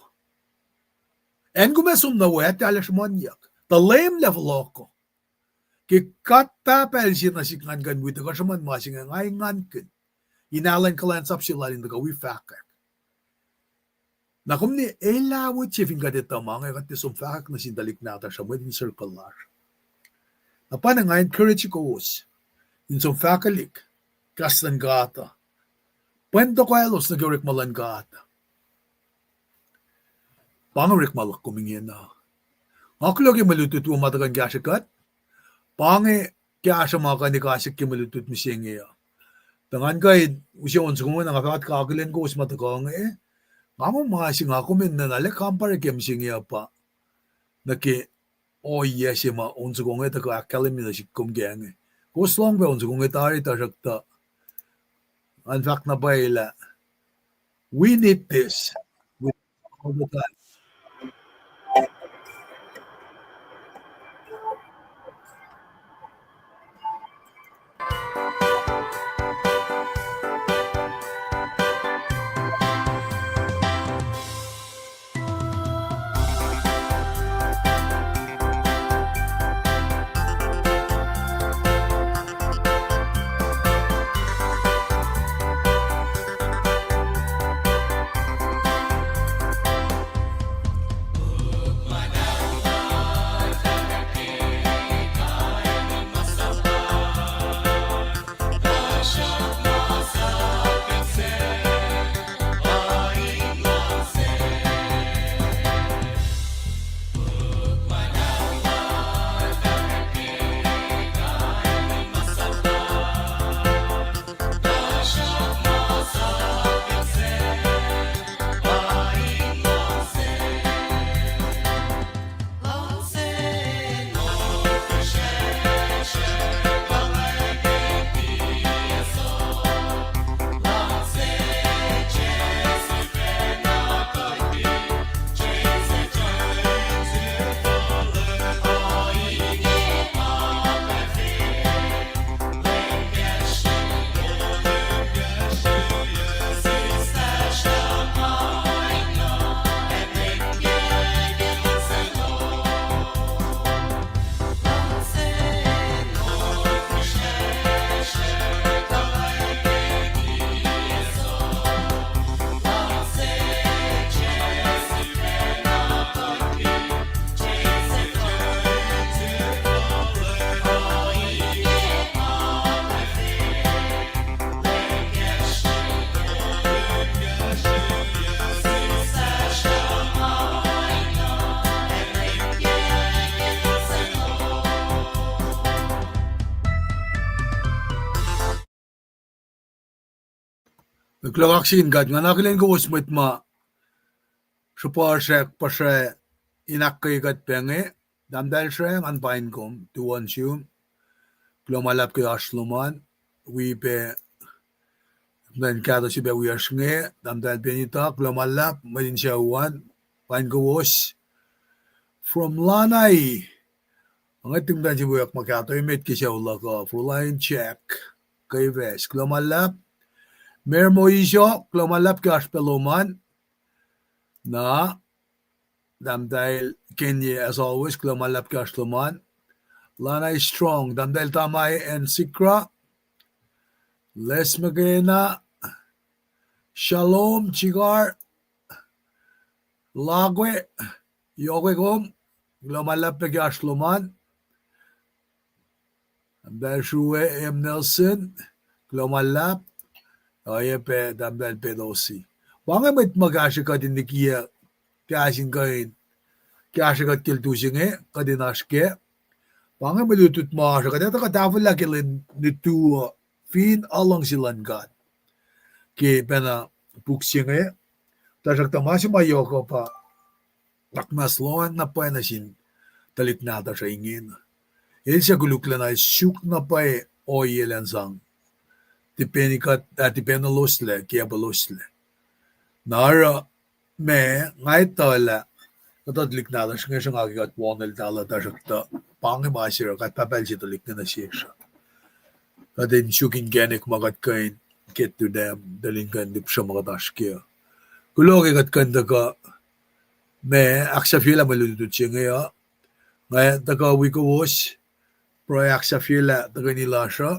Acn kom ac som nuh we, atac lah sruhmuhnyuck, tuh Leum lah fohlohko. Ke God Pahpah el sie nuh sihk ngan kuh in wi tuh kuh sruhmuhn ma se inge, nga engankihn in alu in kuhlwacnsap se lal in tuhkuh wi fahkwack. Na kom ne elah wot se fin kuht etuh ma inge, kuht tiac som fahkwack nuh sin tuhlihk nahtuhsr uh, mwet in circle lasr. Na pa na nga encourage kowos in som fahkwelihk kahs luhn God uh, pwen tohkoh elos nuh ke orekma luhn God. Pa inge orekma luhk kom ingena. Nga kuloh ke mwe lutlut wo ma tuhkuh in kahsrwe kuht. Pa inge kahsruh ma kuh in kahsrwe ke mwe lutlut mihsenge uh. Tuh ngan kuh in use on soko inge, na nga fah kuht akihlen kowos ma tuhkuh inge. Nga muh ma se nga kom enenuh lah kampare ke mihsenge uh pa nuh ke ohiyac se ma on soko inge tuhkuh ahkkahlwemye nuh sihk kom kac inge. Kowos lohng pac on soko inge tari, tuhsruhktuh ngan fahk na pwacye lah we need this with all the time. Kuloh kaksakihn God, nga akihlen kowos mwet ma sruhpuhsrack puhsra in ahkkweye kuht pac inge. Tahmtahel Srah, ngan paing kom, tuwan sum. Kuloh ma luhlahp ke oasr lom an, wi pac, ngan kahto srihpac wiyacsr inge, Tahmtahel Penita, kuloh ma luhlahp, mwet in sucu an, paing kowos. From Lanai, nga tiac muhtwacn sifil wiyuck ma kahto emet ke sucu luhk uh, Froline Jack Kevas, kuloh ma luhlahp. Mer Moiso, kuloh ma luhlahp ke oasr pac lom an. Na, Tahmtahel Kenye, as always, kuloh ma luhlahp ke oasr lom an. Lanai Strong, Tahmtahel Tamai and Sikra, Les Makena, Shalom Chikar, Lakwe, yohkwek kom, kuloh ma luhlahp pac ke oasr lom an. Tahmtahel Srue M. Nelson, kuloh ma luhlahp, oacyacpac Tahmtahel Pelosi. Pa inge mwet ma kahsrwe kuht in likiyac kahs in kuh in kahsrwe kuht ke lutlut se inge, kuht in oasr kac. Pa inge mwe lutlut ma oasr uh, kuht etuh kuht tahfwelah ke lwen lutu uh fin aluhngse luhn God ke pacna puk se inge. Tuhsruhktuh ma se ma yohk uh pa akmas lohacng na pwacye nuh sin tuhlihk nahtuhsr uh ingena. El suc koluklacna suk na pwacye ohiyac elan sang tipenickuht, ah, tipeneloslac, ke apolloslac. Na oruh ma nga etuh lah kuhtuh tuhlihk nahtuhsr inge sruhnga ke kuht won eltahl uh, tuhsruhktuh pa inge ma se oruh kuht pahpacl se tuhlihk inge nuh sesr uh. Kuht in suk inkacnek ma kuht kuh in get to them, tuhlihk in kuh in lihpsruh ma kuht oasr kac uh. Kuloh ke kuht kuh in tuhkuh ma ahksahfyelah mwe lutlut se inge uh. Nga tuhkuh wi kowos pruhe ahksahfyelah tuhkweni lasr uh.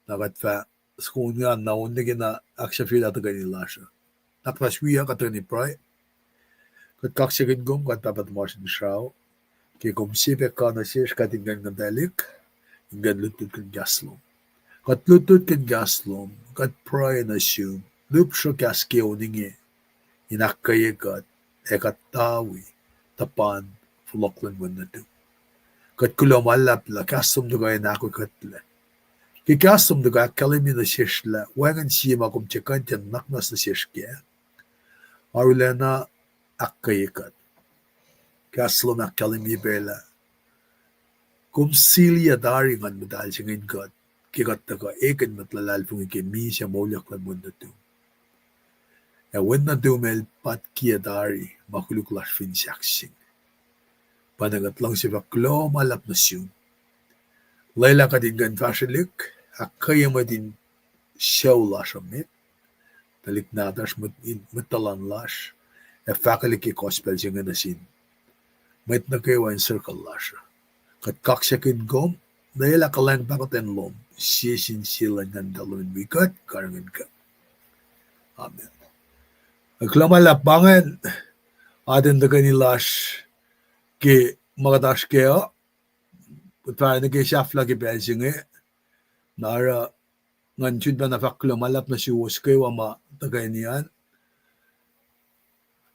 Na kuht fah sokong an na on nwe ke na ahksahfyelah tuhkweni lasr uh. Na kuht fah wi uh, kuht tuhkweni pruhe. Kuht kaksakihn kom, kuht Pahpah tuhmasr Inkuhsrao, ke kom sie pac kuh nuh sesr kuht in kuh in nguhtwaclihk, in kuh in lutlutkihn kahs lom. Kuht lutlutkihn kahs lom, kuht pruhe nuh sum, lihpsruh kahs ke on inge in ahkkweye kuht, ac kuht tawi tuhpan fohlohk luhn wen nuhtum. Kuht kuloh ma luhlahp lah kahs lom tuhkuh in ahkoekuhtlac. Ke kahs lom tuhkuh ahkkahlwemye nuh sesr lah wacngihn sie ma kom tiac kuh in tiac nuhnak muhnahs nuh sesr kac, arulacna ahkkweye kuht. Kahs lom ahkkahlwemye pac lah kom siliyac tari Nguhn Muhtahl se inge in kuht, ke kuht tuhkuh ekihn mwet luhlahlfongi ke misac moulyak luhn wen nuhtum. Ac wen nuhtum el pat kiyac tari ma koluk lasr fin sahk se inge. Pa na kuht luhngse fahk kuloh ma luhlahp nuh sum. Lwelah kuht in kuh in fahsrwelihk, ahkkweye mwet in sucu lasr uh met, tuhlihk nahtuhsr, mwet in, mwet tuhlan lasr, ac fahkwelihk ke gospel se inge nuh sin mwet nuh kwewa in circle lasr uh. Kuht kaksakihn kom, lwelah kuhlwacng pahkotwen lom, sie sin sie luhn Nguhn Muhtahl lom in wi kuht, karihngihn kuht. Amen. Kuloh ma luhlahp, pa ingacn atacn tuhkweni lasr ke ma kuht oasr kac uh. Kuht fahsr nuh ke sahflah ke pacl se inge. Na oruh ngan sun pacna fahk kuloh ma luhlahp nuh suwos kwewa ma tuhkweni an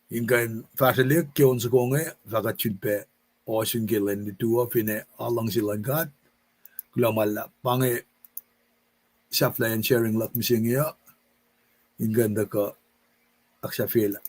in kuh in fahsrwelihk ke on soko inge, fah kuht sun pac ohsun ke lwen lutu uh finne aluhngse luhn God. Kuloh ma luhlahp, pa inge sahflahiyacn sharing luhk mihsenge uh, in kuh in tuhkuh ahksahfyelah.